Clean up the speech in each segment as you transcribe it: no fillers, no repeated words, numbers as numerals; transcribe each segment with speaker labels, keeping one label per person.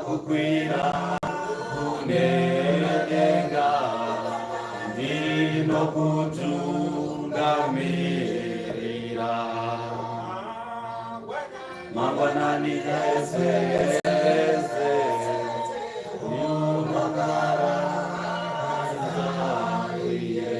Speaker 1: Kukwira kune denga ndinokutungamirira mangwanani ese ese unogara iye.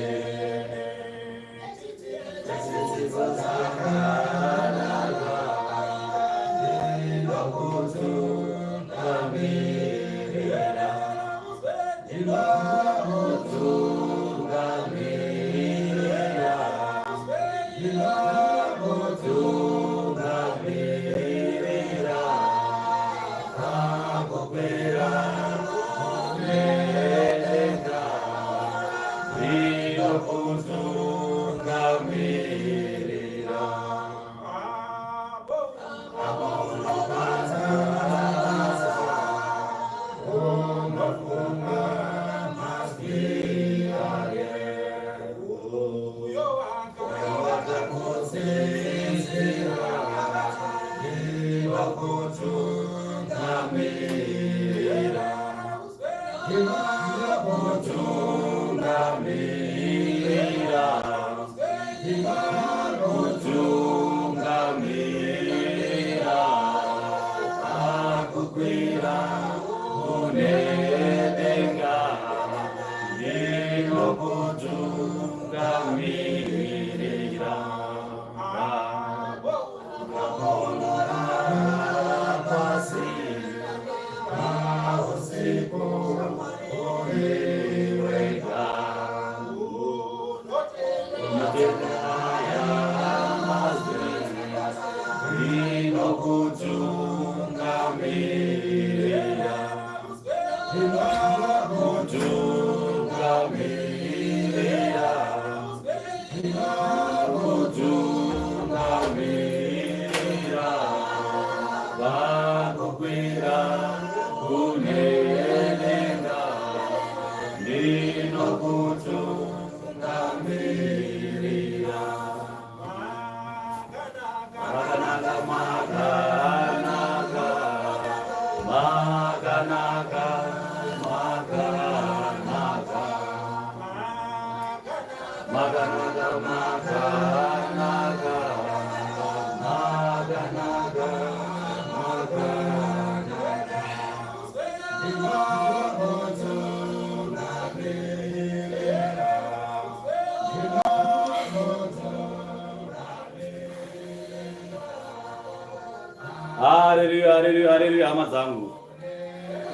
Speaker 1: Haleluya, haleluya, haleluya, hama dzangu.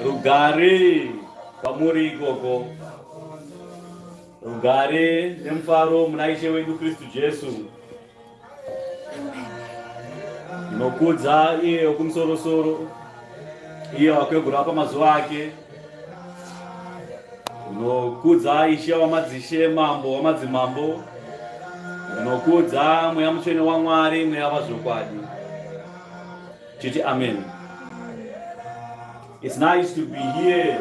Speaker 1: Rugare kwamuri ikoko. Rugare nemufaro muna Ishe wedu Kristu Jesu. Ndinokudza iye wokumusorosoro, iye wakwegura pamazuva ake. Ndinokudza Ishe wamadzishe, Mambo wamadzimambo. Ndinokudza Mweya Mutsvene waMwari, Mweya wazvokwadi. Titi amen. It's nice to be here.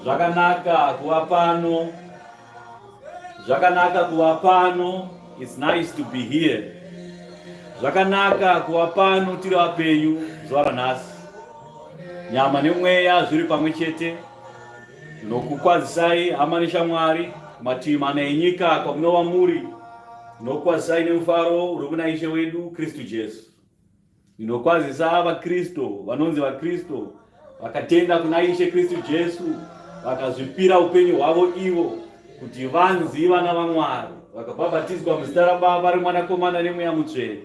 Speaker 1: Zvakanaka kuva pano. Zvakanaka kuva pano. It's nice to be here. Zvakanaka kuva pano tiri vapenyu zuva ranhasi. Nyama nemweya zviri pamwe chete. Ndinokukwazisai hama neshamwari mativi mana enyika kwamunova muri. Ndinokukwazisai nemufaro uri kuna Ishe wedu Kristu Jesu. Ndinokwazisa vaKristu vanonzi vaKristu vakatenda kuna Ishe Kristu Jesu vakazvipira upenyu hwavo ivo kuti vanzi vana vaMwari vakabhabhatidzwa muzita raBaba reMwanakomana neMweya Mutsvene.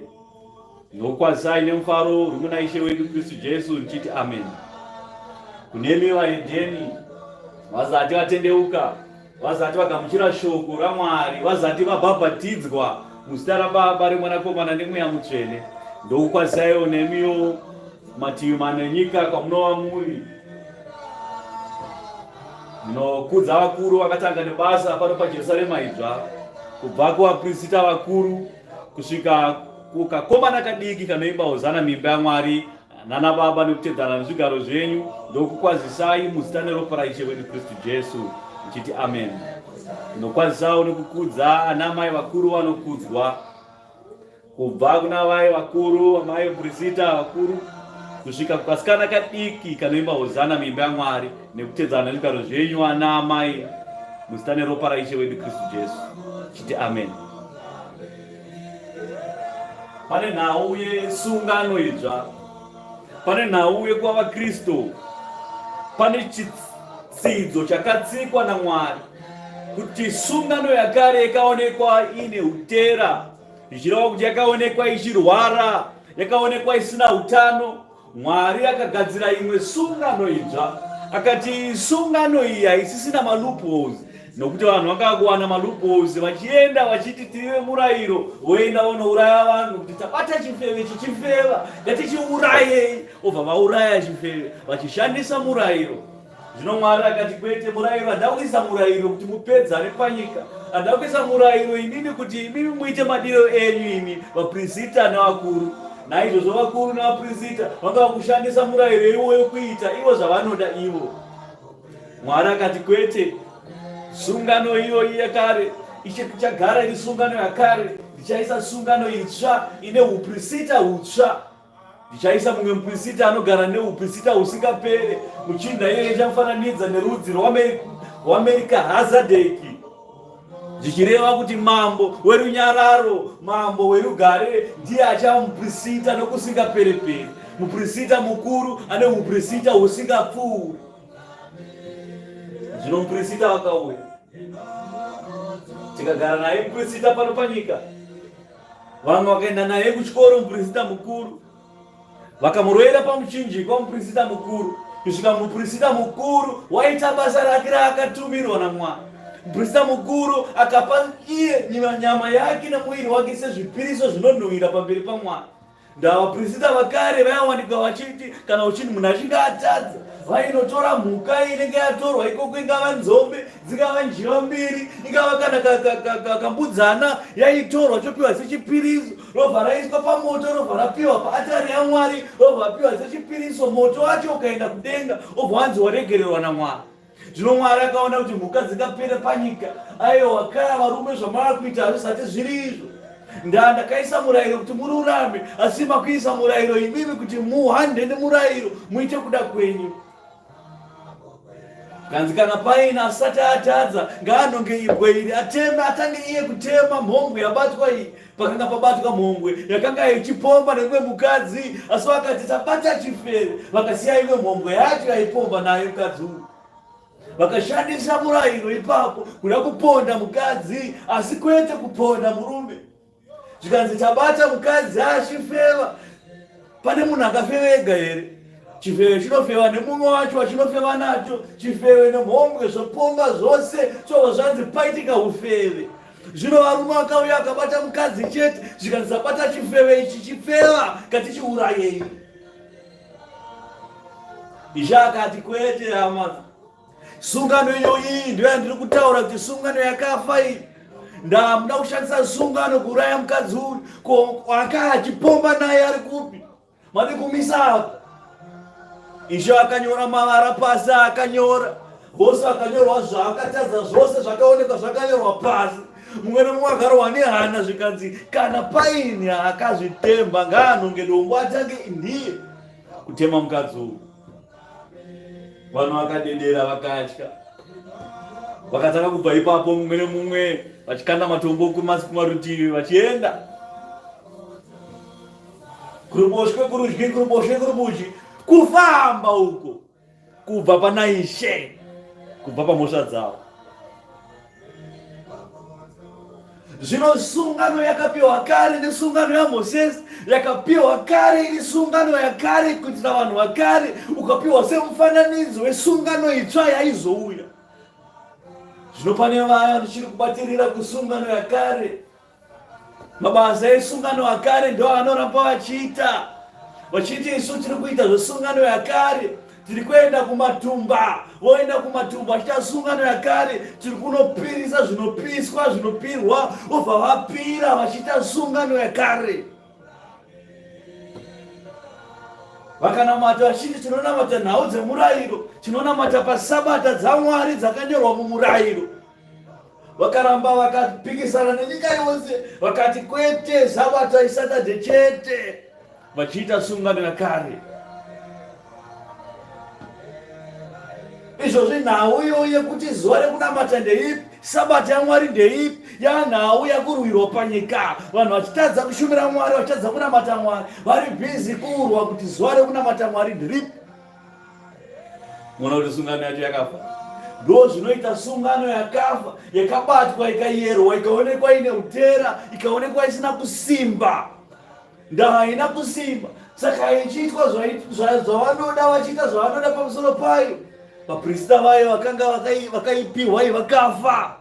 Speaker 1: Ndinokwazisai nemufaro uri muna Ishe wedu Kristu Jesu ndichiti amen. Kunemi vahedheni vazati vatendeuka vazati vagamuchira shoko raMwari vazati vabhabhatidzwa muzita raBaba reMwanakomana neMweya Mutsvene, ndokukwazisaiwo nemiwo mativi mana enyika kwamunova muri. Ndinokudza vakuru vakatanga nebasa pano paJerusarema idzva, kubva kuvapirisita vakuru kusvika kukakomana kadiki kanoimba hozana mimba yaMwari nana baba nekutedzana nezvigaro zvenyu ndokukwazisai muzita neropa raIshe wedu Kristu Jesu ndichiti amen. Ndinokwazisawo nekukudza ana mai vakuru vanokudzwa kubva kuna vai vakuru amai purisita vakuru. kusvika kukasikana kadiki kanoimba hozana muimba yamwari nekutedzana nezvigaro zvenyu ana amai muzita neropa raishe wedu kristu jesu chiti amen pane nhau yesungano idzva pane nhau yekuva vakristu pane chitsidzo chakatsikwa namwari kuti sungano yakare yakaonekwa iine utera zvichireva kuti yakaonekwa ichirwara yakaonekwa isina utano Mwari akagadzira imwe sungano idzva akati sungano iyi haisisina maloopholes nokuti vanhu vanga kuwana maloopholes vachienda vachiti tiri vemurayiro voenda vonouraya vanhu kuti tabata chifeve chichifeva ngatichiurayei obva vauraya chifeve vachishandisa murayiro Zvino Mwari akati, Kwete, murayiro handina kuisa murayiro kuti mupedzane panyika. Handina kuisa murayiro inini kuti imimi muite madiro enyu imi vaprisita nevakuru. Naizvozvo vakuru nevaprisita vanga vakushandisa murayiro iwoyo kuita ivo zvavanoda ivo. Mwari akati, Kwete, sungano iyoyi yakare ichagara iri sungano yakare. Ndichaisa sungano itsva ine uprisita hutsva. Ndichaisa mumwe muprisita anogara neuprisita husingapere. Muchinda iyeye ndichamufananidza nerudzi rwaMerikahazadheki, zvichireva kuti mambo werunyararo, mambo werugare, ndiye achava muprisita nokusingapereperi, muprisita mukuru ane uprisita husingapfuuri. Zvino muprisita wakauya, tikagara naye muprisita pano panyika. Vamwe vakaenda naye kuchikoro muprista mukuru, vakamuroyera pamuchinjikwa muprista mukuru, kusvika muprista mukuru waita basa rake raakatumirwa naMwari. Muprista mukuru akapa iye nyama yake nemuviri wake sezvipiriso zvinonhuhwira pamberi paMwari. Ndavaprista vakare vaiwanikwa vachiti kana uchini munhu achinge atadza vainotora mhuka inenge yatorwa ikoko ingava nzombe dzingava njiva mbiri ingava kana kambudzana yaitorwa chopiwa sechipiriso robva raiswa pamoto robva rapiwa paatari yamwari robva rapiwa sechipiriso moto wacho ukaenda kudenga obva wanzi waregererwa namwari Zvino Mwari akaona kuti mhuka dzingapere panyika. Aiwa kaya varume zvamava kuita hazvisati zviri izvo. Ndaa ndakaisa murayiro kuti mururame, asi makuisa murayiro imimi kuti muhande nemurayiro muite kuda kwenyu. Kanzi kana paine asati atadza ngaanonge ibwe iri ateme atange iye kutema mhombwe yabatwa iyi. Pakanga pabatwa mhombwe yakanga ichipomba nemumwe mukadzi, asi vakati tabata chifeve, vakasiya imwe mhombwe yacho yaipomba naye mukadzi uyu. Vakashandisa murayiro ipapo kuda kuponda mukadzi, asi kwete kuponda murume. Zvikanzi tabata mukadzi achifeva, Pane munhu akafeva ega here? Chifeve chinofeva nemumwe wacho wachinofeva nacho, chifeve nemhombwe zvopomba zvose, chobva zvanzi paitika ufeve. Zvino varume vakauya akabata mukadzi chete, zvikanzi sabata chifeve ichi chifeva ngatichiurayei. Ishe akati kwete hama, Sungano iyoyi ndiyo yandiri kutaura kuti sungano yakafa iyi. Ndamuda kushandisa sungano kuuraya mukadzi uyu. Ko aka achipomba naye ari kupi? Madi kumisa apo. Ishe akanyora mavara pasi akanyora. Vose vakanyorwa zvaakatadza zvose zvakaonekwa zvakanyorwa pasi. Mumwe nemumwe akarohwa nehana zvikanzi kana paine akazvitemba ngaanonge dombo atange ndiye kutema mukadzi uyu. Vanhu vakadedera vakatya, vakatanga kubva ipapo mumwe nemumwe vachikanda matombo kumarutivi vachienda kuruboshwe, kurudyi, kuruboshwe, kurubudyi, kufamba uko kubva pana Ishe, kubva pamhosva dzavo. Zvino sungano yakapiwa kare nesungano yaMosesi yakapiwa kare iri sungano yakare kuitira vanhu vakare, ukapiwa semufananidzo wesungano itsva yaizouya. Zvino pane vaya vachiri kubatirira kusungano yakare. Mabasa esungano akare ndo anoramba vachiita, vachiti isu tiri kuita zvesungano yakare, tiri kuenda kumatumba, voenda kumatumba vachiita sungano yakare, tiri kunopirisa zvinopiswa zvinopirwa, vobva vapira vachiita sungano yakare. Vakanamata vachiti tinonamata nhau dzemurayiro, tinonamata pasabata dzaMwari dzakanyorwa mumurayiro. Vakaramba vakapikisana nenyika yose, vakati kwete, sabata isatadhe chete, vachiita sungano yakare. Izvozvi nhau iyoyi yekuti zuva rekunamata ndeipi, Sabata yaMwari ndeipi, yanhau yakurwirwa panyika, vanhu vachitadza kushumira Mwari, vachitadza kunamata Mwari, vari bhizi kurwa kuti zuva rekunamata Mwari nderipi. Mona kuti sungano yacho yakafa. Ndo zvinoita sungano yakafa, yakabatwa ikayerwa, ikaonekwa ine utera, ikaonekwa isina kusimba. Ndaa haina kusimba, saka ichiitwa zvavanoda, vachiita zvavanoda pamusoro payo. Vaprista vayo vakanga vakaipiwa iyi vakafa.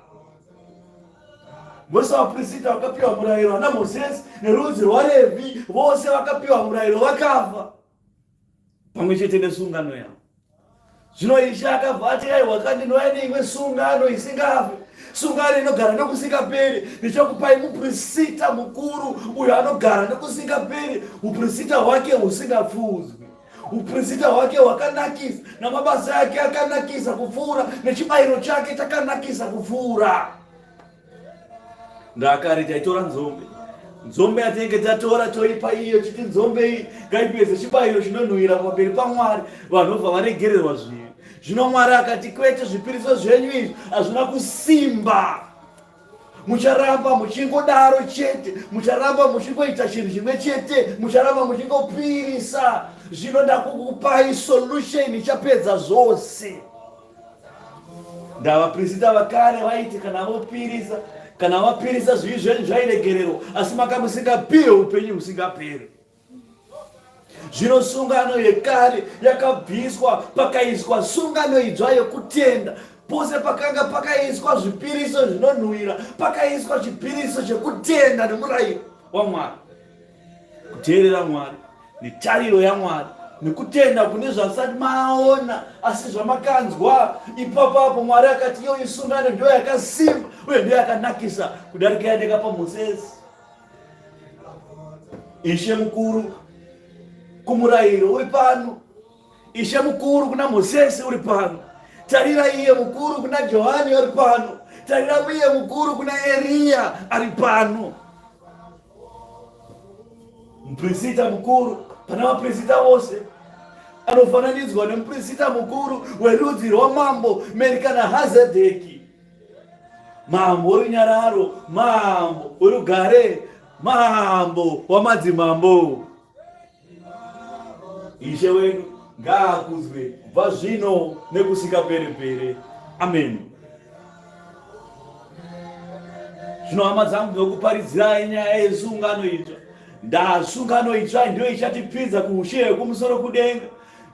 Speaker 1: Vose vaprista vakapiwa murayiro ana Mosesi nerudzi rwaRevhi, vose vakapiwa murayiro vakafa pamwe chete nesungano yavo. Zvino Ishe akabva ati, Aiwa ka, ndinouya neimwe sungano isingafi, sungano inogara nokusingaperi. Ndichakupai muprisita mukuru uyo anogara nokusingaperi, uprisita hwake husingapfuudzwi, uprisita hwake hwakanakisa, namabasa ake akanakisa kupfuura, nechibayiro chake chakanakisa kupfuura. Ndakare taitora nzombe, nzombe yatinenge tatora toipa iyo chiti nzombe iyi ngaipedze chibayiro chinonhuhwira pamberi paMwari, vanhu vobva varegererwa zvivi. Zvino Mwari akati, kwete, zvipiriso zvenyu izvi hazvina kusimba, mucharamba muchingodaro chete, mucharamba muchingoita chinhu chimwe chete, mucharamba muchingopirisa. Zvino ndakukupai solution ichapedza zvose. Ndavapirisita vakare vaiti kana vopirisa, kana vapirisa zvivi zvenyu zvairegererwa, asi maka musingapiwe upenyu husingaperi. Zvino sungano yekare yakabviswa pakaiswa sungano idzva yekutenda. Pose pakanga pakaiswa zvipiriso zvinonhuhwira, pakaiswa chipiriso chekutenda nemurayiro waMwari. Kuteerera Mwari netariro yaMwari nekutenda kune zvasati maona asi zvamakanzwa. Ipapo apo Mwari akati iyo isungano ndiyo yakasimba uye ndiyo yakanakisa kudarika yandakapa Mosesi. Ishe mukuru kumurayiro uri pano, Ishe mukuru kuna Mosesi uri pano, tarira iye mukuru kuna Johani ari pano, tarira iye mukuru kuna Eriya ari pano. Muprista mukuru pana vaprista vose anofananidzwa nemuprista mukuru werudzi rwamambo Merikana-Hazedheki, mambo werunyararo, mambo werugare, mambo wamadzimambo. Ishe wedu ngaakudzwe kubva zvino nekusingapere-pere. Ameni. Zvino hama dzangu, ndinokuparidzirai nyaya yesungano itsva. Ndasungano itsva ndiyo ichatipinza kuushe hwekumusoro kudenga.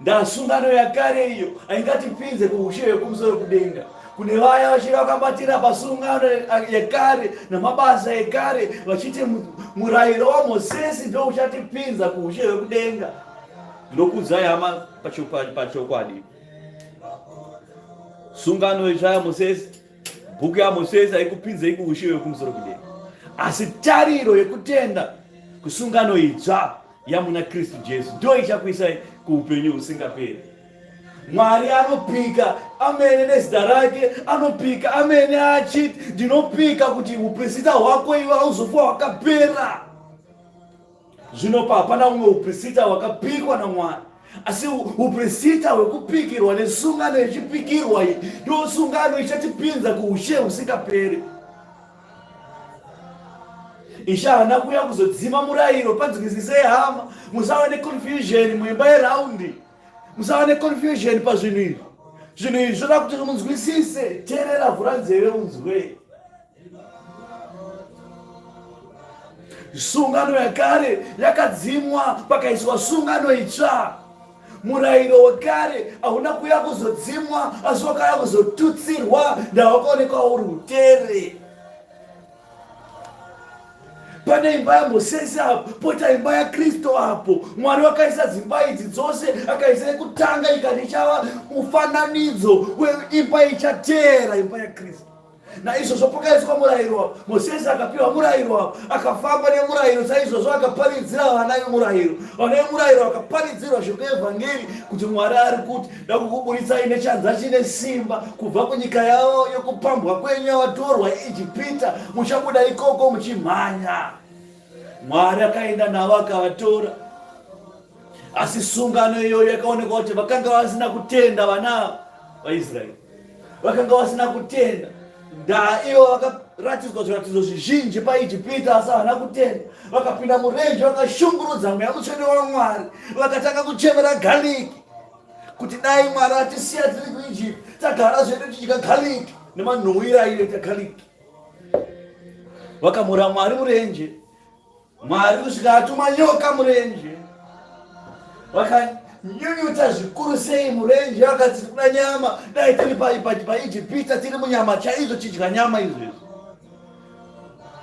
Speaker 1: Ndasungano yakare iyo haingatipinze kuushe hwekumusoro kudenga. Kune vaya vachiri vakabatira pasungano yekare namabasa ekare vachiti murayiro waMosesi ndo uchatipinza kuushe hwekudenga. Ndinokuudzai hama pachokwadi, sungano itsva yaMosesi, bhuku yaMosesi haikupinzei kuushe hwekumusoro kudenga, asi tariro yekutenda kusungano itsva yamuna Kristu Jesu ndo ichakuisai kuupenyu husingaperi. Mwari anopika amene nezita rake, anopika amene achiti, ndinopika kuti uprisita hwako iwe hauzofa hwakapera. Zvino pa hapana umwe uprisita hwakapikwa naMwari, asi uprisita hwekupikirwa nesungano yechipikirwa iyi ndiyo sungano ichatipinza kuushe husingaperi. Ishe haana kuuya kuzodzima murayiro. Panzwisisei hama, musava neconfusion muimba yeraundi, musava neconfusion pazvinhu izvi. Zvinhu izvi zvoda kuti munzwisise. Teerera, vhura nzeve unzwe. Sungano yakare yakadzimwa pakaiswa sungano itsva. Murayiro wekare hauna kuuya kuzodzimwa, asi wakauya kuzotutsirwa, ndawakaonekwa uri utere. Pane imba yaMosesi apo, poita imba yaKristu apo. Mwari wakaisa dzimba idzi dzose, akaisa yekutanga ikati ichava mufananidzo weimba ichateera, imba yaKristu. Naizvozvo pakaiswa murayiro wavo, Mosesi akapiwa murayiro wavo, akafamba nemurayiro saizvozvo, akaparidzira vana vemurayiro. Vana vemurayiro vakaparidzirwa shoko yevhangeri kuti Mwari ari kuti ndakukuburitsai nechanza chine simba kubva kunyika yavo yokupambwa kwenyu yavatorwa Ijipita, muchabuda ikoko muchimhanya. Mwari akaenda navo akavatora. Asi sungano iyoyo yakaonekwa kuti vakanga vasina kutenda vana ava. VaIsraeri vakanga vasina kutenda ndaa ivo vakaratidzwa zviratidzo zvizhinji paIjipita asi havana kutenda. Vakapinda murenje vakashungurudza mweya mutsvene waMwari, vakatanga kuchemera gariki kuti dai Mwari atisiya tiri kuIjipita tagara zvedu tichidya gariki nemanhuwiro aiita gariki. Vakamhura Mwari murenje. Mwari kusvika atuma nyoka murenje. Vakanyunyuta zvikuru sei murenje, vakati tikuda nyama, dai tiri paIjipita tiri munyama chaizvo chidya nyama izvezvi.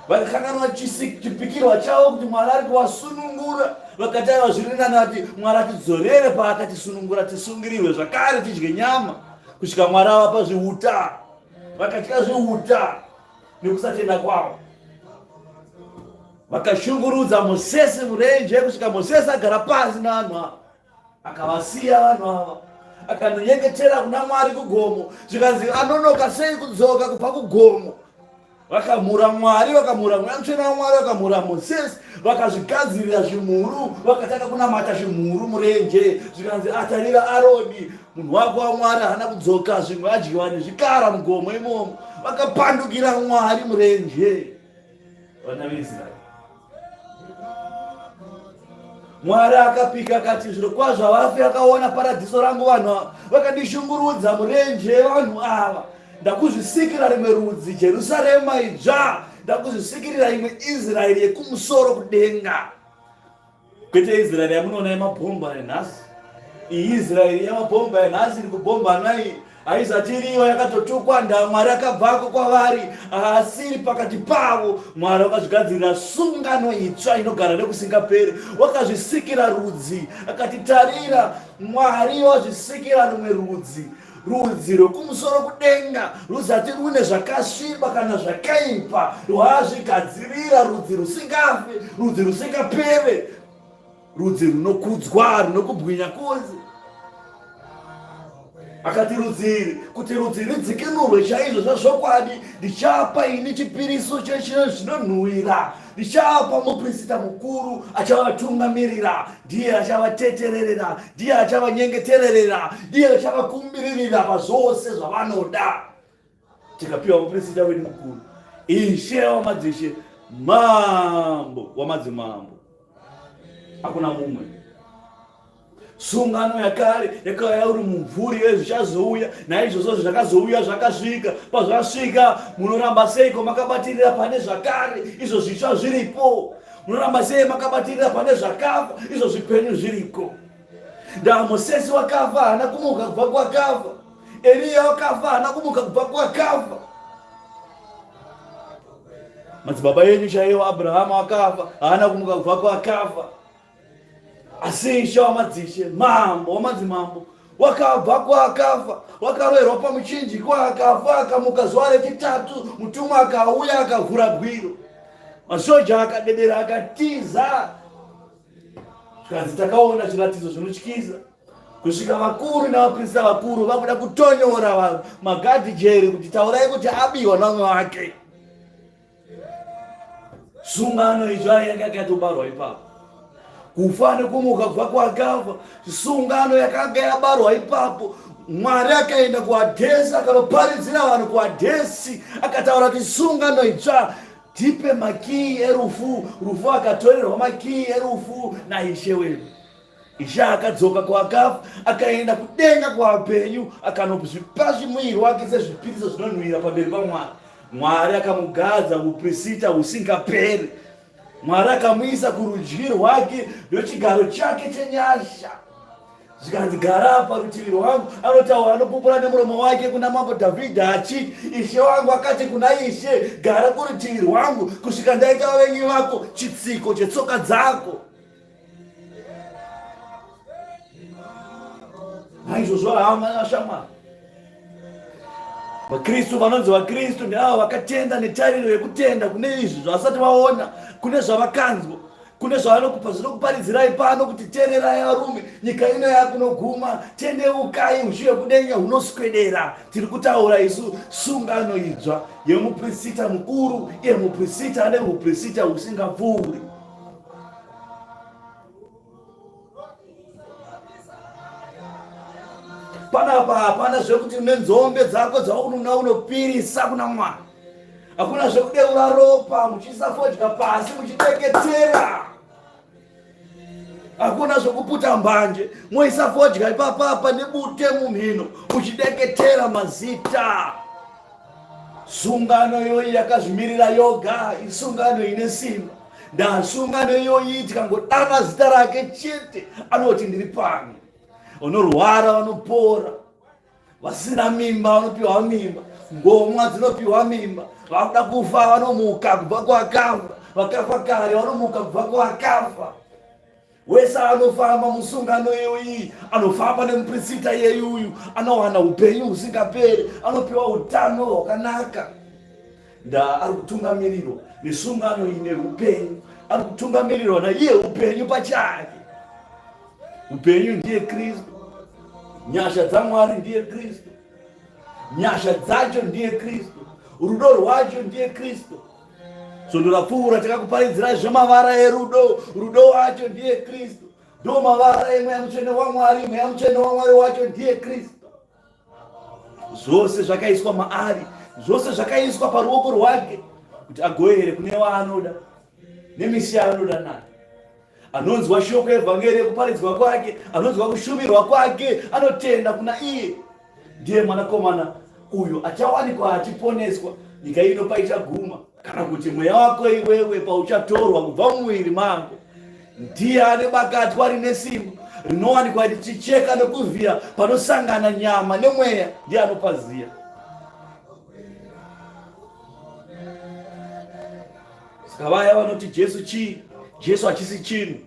Speaker 1: Vakakanganwa chipikirwa chavo kuti Mwari ari kuvasunungura, vakati aiwa zviri nani ati Mwari atidzorere paakatisunungura tisungirirwe zvakare tidye nyama kusvika Mwari avapa zviuta. Vakatya zviuta nekusatenda kwavo vakashungurudza Mosesi murenje kusvika Mosesi agara pasi navanhu ava, akavasiya vanhu ava, akanonyengetera kuna Mwari kugomo. Zvikanzi anonoka sei kudzoka kubva kugomo. Vakamhura Mwari, vakamhura Mweya Mutsvene waMwari, vakamhura Mosesi, vakazvigadzirira zvimhuru, vakatanga kunamata zvimhuru murenje. Zvikanzi atarira Aroni, munhu wako waMwari haana kudzoka, zvimwe adyiwa nezvikara mugomo imomo. Vakapandukira Mwari murenje. Vana veIsraeri. Mwari akapika akati, zvirokwazvo havafi vakaona paradhiso rangu vanhu ava vakandishungurudza murenje. Vanhu ava ndakuzvisikira rimwe rudzi, Jerusarema idzva, ndakuzvisikirira imwe Israeri yekumusoro kudenga. Kwete Israeri yamunoona yemabhomba yanhasi. Iyi Israeri yemabhomba yanhasi iri kubhombana iyi haizati iriyo yakatotukwa ndaa Mwari akabvako kwavari haasiri pakati pavo. Mwari wakazvigadzirira sungano itsva inogara nekusingaperi, wakazvisikira rudzi akati tarira, Mwari wazvisikira rumwe rudzi, rudzi rwekumusoro kudenga ruzati rune zvakasviba kana zvakaipa, rwazvigadzirira rudzi rusingafi, rudzi rusingapere, rudzi runokudzwa, runokubwinya kwose. Akati rudzi iri kuti rudzi ridzikinurwe chaizvo zvazvokwadi, ndichapa ini chipiriso chezvinonhuwira, ndichapa muprista mukuru achavatungamirira, ndiye achavatetererera, ndiye achavanyengetererera, ndiye achavakumbiririra pazvose zvavanoda. Tikapiwa muprista wedu mukuru, Ishe wamadzishe, Mambo wamadzimambo, hakuna mumwe. Sungano yakare yakauya uri mumvuri wezvichazouya, naizvozvo zvakazouya zvakasvika. Pazvasvika, munoramba seiko makabatirira pane zvakare, izvo zvitsva zviripo? Munoramba sei makabatirira pane zvakafa, izvo zvipenyu zviriko? Ndaa Mosesi wakafa haana kumuka kubva kwakafa, Eriya wakafa haana kumuka kubva kwakafa, madzibaba yenyu chaiwo Abrahama wakafa haana kumuka kubva kwakafa. Asi Ishe wamadzishe, Mambo wamadzimambo, wakabva kwaakafa, wakaroverwa pamuchinjikwa, akafa, akamuka zuva rechitatu. Mutumwa akauya akavhura bwiro, masoja akadedera, akatiza. Zvikanzi takaona zviratidzo zvinotyisa kusvika vakuru navaprista vakuru vakuda kutonyora magadhi jeri kuti taurai kuti abiwa navamwe vake. Sungano itsva yanga yakatobarwa ipapo, kufa nekumuka kubva kwakafa, sungano yakanga yabarwa ipapo. Mwari akaenda kuAdhesi akanoparidzira vanhu kuAdhesi, akataura kuti sungano itsva, tipe makiyi erufu. Rufu akatorerwa makiyi erufu naIshe wedu. Ishe akadzoka kuakafa, akaenda kudenga kuvapenyu, akanozvipa zvimuviri wake sezvipiriso zvinonhuwira pamberi paMwari. Mwari akamugadza uPrisita husingaperi. Mwari akamuisa kurudyi rwake ndochigaro chake chenyasha. Zvikanzi, gara parutivi rwangu. Anotaura, anopupura nemuromo wake kuna Mambo Dhavhidha achiti, Ishe wangu akati kuna Ishe, gara kurutivi rwangu kusvika ndaita vavengi vako chitsiko chetsoka dzako. Naizvozvo hama nashamwari, vaKristu vanonzi vaKristu ndeavo vakatenda netariro yekutenda kune izvi zvavasati vaona, kune zvavakanzwa, kune zvavanokupa zvinokuparidzirai pano kuti teererai varume, nyika ino yakunoguma, tendeukai, ushe hwekudenga hunoswedera. Tiri kutaura isu sungano idzva yemuprisita mukuru, iye muprisita ane uprisita husingapfuuri.
Speaker 2: Panapa hapana zvekuti une nzombe dzako dzaunoona unopirisa kuna Mwari. Hakuna zvekudeura ropa muchiisa fodya pasi muchiteketera. Hakuna zvekuputa mbanje moisa fodya ipapapa nebute mumhino muchideketera mazita. Sungano iyoyi yakazvimirira yoga, isungano ine simba. Ndasungano iyoyi tikangodana zita rake chete anoti ndiri pano. Vanorwara vanopora, vasina mimba vanopiwa mimba, ngomwa dzinopiwa mimba, vakuda kufa vanomuka kubva kwakafa, vakafa kare vanomuka kubva kwakafa. Wese anofamba musungano iyoyi, anofamba nemuprisita iyeyuyu, anowana upenyu husingaperi, anopiwa utano hwakanaka. Nda ari kutungamirirwa nesungano ine upenyu, ari kutungamirirwa naiye upenyu pachake. Upenyu ndiye Kristu, nyasha dzaMwari ndiye Kristu, nyasha dzacho ndiye Kristu, rudo rwacho ndiye Kristu. Svondo rapfuura takakuparidzirai zvemavara erudo. Rudo wacho ndiye Kristu, ndo mavara emweya mutsvene waMwari. Mweya mutsvene waMwari wacho ndiye Kristu. Zvose zvakaiswa maari, zvose zvakaiswa paruoko rwake kuti agoere kune waanoda nemisi yaanoda nayo. Anonzwa shoko evhangeri yekuparidzwa kwake, anonzwa kushumirwa kwake, anotenda kuna iye. Ndiye mwanakomana uyo achawanikwa achiponeswa nyika ino paichaguma, kana kuti mweya wako iwewe pauchatorwa kubva mumuviri mako. Ndiye ane bakatwa rine simba rinowanikwa richicheka nokuvhiya panosangana nyama nemweya, ndiye anopaziya. Saka vaya vanoti Jesu chii, Jesu hachisi chinhu,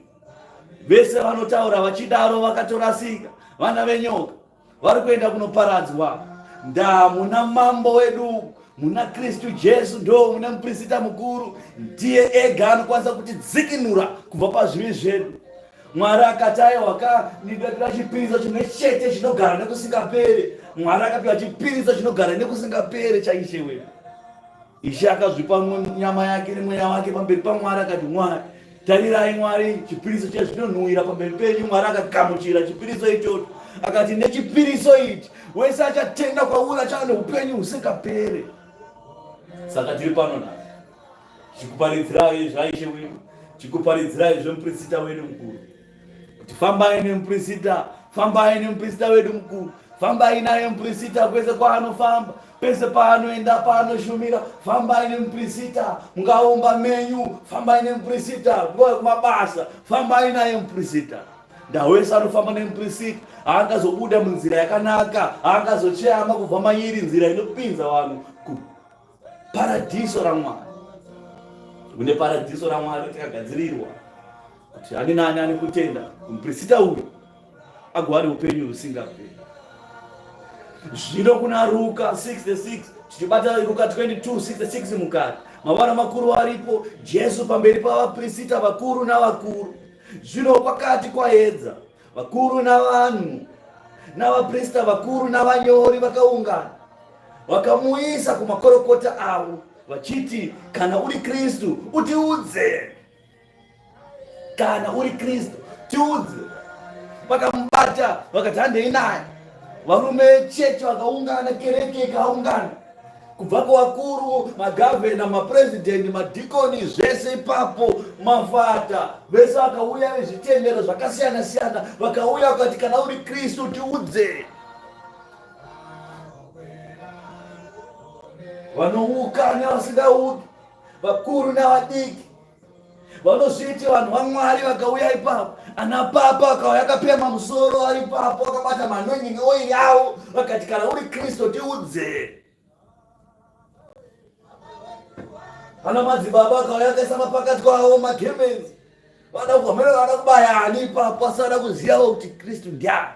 Speaker 2: vese vanotaura vachidaro vakatorasika, vana venyoka vari kuenda kunoparadzwa. Ndaa muna mambo wedu muna Kristu Jesu ndo mune muprista mukuru, ndiye ega anokwanisa kutidzikinura kubva pazvivi zvedu. Mwari akati aiwa ka ndinoda chipiriso chimwe chete chinogara nekusingaperi. Mwari akapiwa chipiriso chinogara nekusingaperi chaIshe wedu. Ishe akazvipa nyama yake nemweya wake pamberi paMwari akati, Mwari, tarirai Mwari, chipiriso chezvinonhuwira pamberi penyu. Mwari akagamuchira chipiriso ichocho, akati, nechipiriso ichi wese achatenda kwauri achava neupenyu husingapere. Saka tiri pano nhasi tichikuparidzirai zvaIshe wedu, tichikuparidzirai zvemuprista wedu mukuru, kuti fambai nemuprista, fambai nemuprista wedu mukuru, fambai naye muprista kwese kwaanofamba, pese paanoenda, paanoshumira, fambai nemuprista. Mungaumba menyu, fambai nemuprista, kungave kumabasa, fambai naye muprista. Ndawese anofamba nemuprista haangazobuda munzira yakanaka, haangazocheyama kubva mairi nzira inopinza vanhu kuparadhiso raMwari. Kune paradhiso raMwari takagadzirirwa kuti ani nani ane kutenda muprista uyu agowane upenyu husingaperi. Zvino kuna Ruka 66 tichibata Ruka 22 66 mukati, mavara makuru aripo, Jesu pamberi pavaprista vakuru navakuru. Zvino kwakati kwaedza, vakuru navanhu navaprista vakuru navanyori vakaungana, vakamuisa kumakorokota avo, vachiti, kana uri Kristu utiudze. Kana uri Kristu tiudze. Vakamubata vakati handei naye. Varume vechechi vakaungana, kereke ikaungana, kubva kuvakuru, magavhena, mapurezidendi, madhikoni, zvese ipapo, mafata, vese vakauya vezvitendero zvakasiyana siyana, vakauya vakati, kana uri Kristu tiudze. Vanouka nevasingauki, vakuru navadiki, vanozviiti vanhu vaMwari vakauya ipapo. Ana papa akauya akapema musoro ari ipapo akabata manoining oil yavo, vakati, kana uri Kristu tiudze. Ana madzibaba akauya akaisa mapakati kwavo magemenzi, vada kuhamera, vada kubaya ani ipapo, asi vada kuzivawo kuti Kristu ndiani.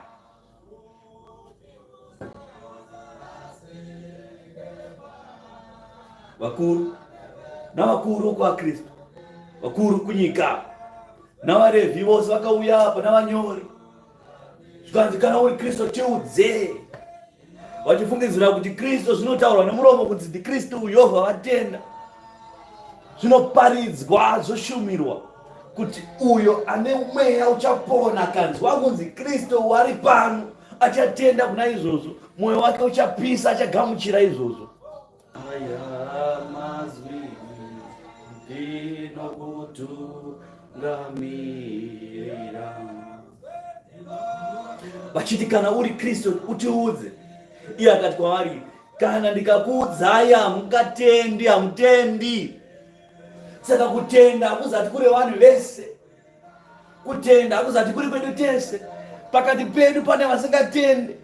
Speaker 2: Vakuru navakuru kwaKristu, vakuru kunyika navaRevhi vose vakauya apa navanyori, zvikanzi, kana uri Kristu tiudze. Vachifungidzira kuti Kristu zvinotaurwa nemuromo kuti ndiKristu uyovha vatenda, zvinoparidzwa zvoshumirwa kuti uyo ane mweya uchapona akanzwa kunzi Kristu wari pano. Achatenda kuna izvozvo, mwoyo wake uchapisa, achagamuchira izvozvo. Aya mazwi ndinokutungamirira. Vachiti, kana uri Kristu utiudze. Iye akati kwavari, kana ndikakuudzai hamungatendi, hamutendi. Saka kutenda hakuzati kuri vanhu vese, kutenda hakuzati kuri kwedu tese. Pakati pedu pane vasingatende.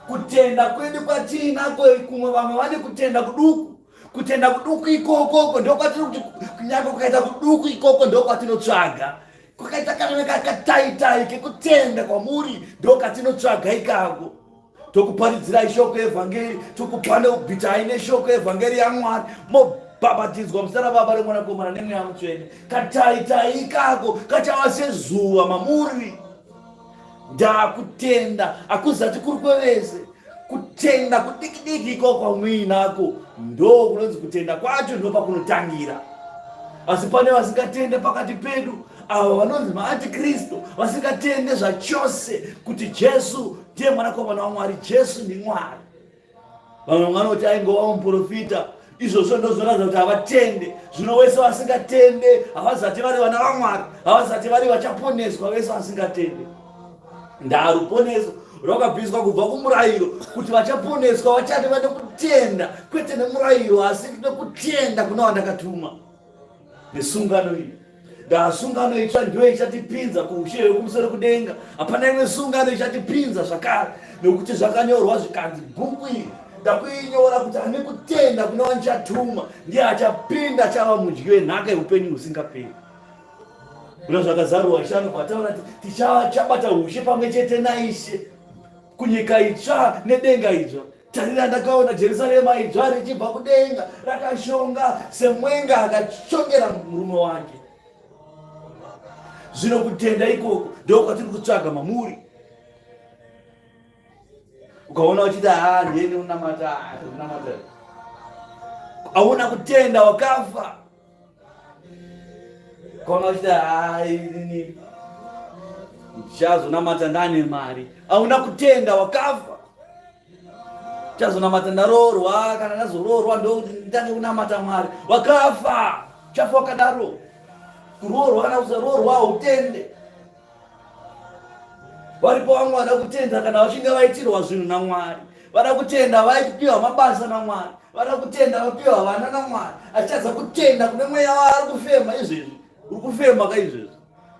Speaker 2: Kutenda kwedu kwatiinako kumwe, vamwe vane kutenda kuduku. Kutenda kuduku ikokoko ndokwatiri kuti kunyange kukaita kuduku ikoko ndokwatinotsvaga. Kukaita kana kakataitai kekutenda kwamuri ndokatinotsvaga ikako. Tokuparidzirai shoko evhangeri, tokupaneubitai neshoko evhangeri yaMwari, mobhabhatidzwa muzita raBaba reMwanakomana neMweya Mutsvene. Kataitai ikako kachava sezuva mamuri. Ndakutenda hakuzati kuri kwevese. Kutenda kudikidiki ikoko kwamuinako ndo kunonzi kutenda kwacho, ndo pakunotangira. Asi pane vasingatende pakati pedu, avo vanonzi maantikristu, vasingatende zvachose kuti Jesu ndiye mwanakomana waMwari, Jesu ndiMwari. Vamwe vanoti aingova muprofita. Izvozvo ndozvinoratidza kuti havatende. Zvino wese vasingatende havazati vari vana vaMwari, havazati vari vachaponeswa, vese vasingatende. Ndaruponeso rwakabviswa kubva kumurayiro, kuti vachaponeswa vachati vane kutenda, kwete nemurayiro, asi nekutenda kuna wandakatuma. Nesungano iyi, ndasungano itsva ndiyo ichatipinza kuushe hwekumusoro kudenga. Hapana imwe sungano ichatipinza zvakare, nekuti zvakanyorwa zvikanzi, bhuku iri ndakuinyora kuti ane kutenda kuna wandichatuma ndiye achapinda, achava mudyi wenhaka yeupenyu husingaperi. Kuna zvakazarurwa Ishe anobva ataura kuti tichabata ushe pamwe chete naIshe kunyika itsva nedenga idzva. Tarira, ndakaona Jerusarema idzva richibva kudenga, rakashonga semwenga akashongera murume wake. Zvino kutenda ikoko ndokwatiri kutsvaga mamuri. Ukaona uchiti haa ndiye unamata, unamata, hauna kutenda, wakafa. Ukaona uchiti haa ini ndichazonamata ndane mari, hauna kutenda, wakafa. Chazonamata ndaroorwa, kana ndazoroorwa ndokuti nditange kunamata Mwari, wakafa. Chafa wakadaro. Kuroorwa kana kusaroorwa hautende. Varipo vamwe vada kutenda kana vachinge vaitirwa zvinhu naMwari, vada kutenda vaipiwa mabasa naMwari, vada kutenda vapiwa vana naMwari, achitadza kutenda kune mweya waari kufema izvezvi. Uri kufema ka izvezvi?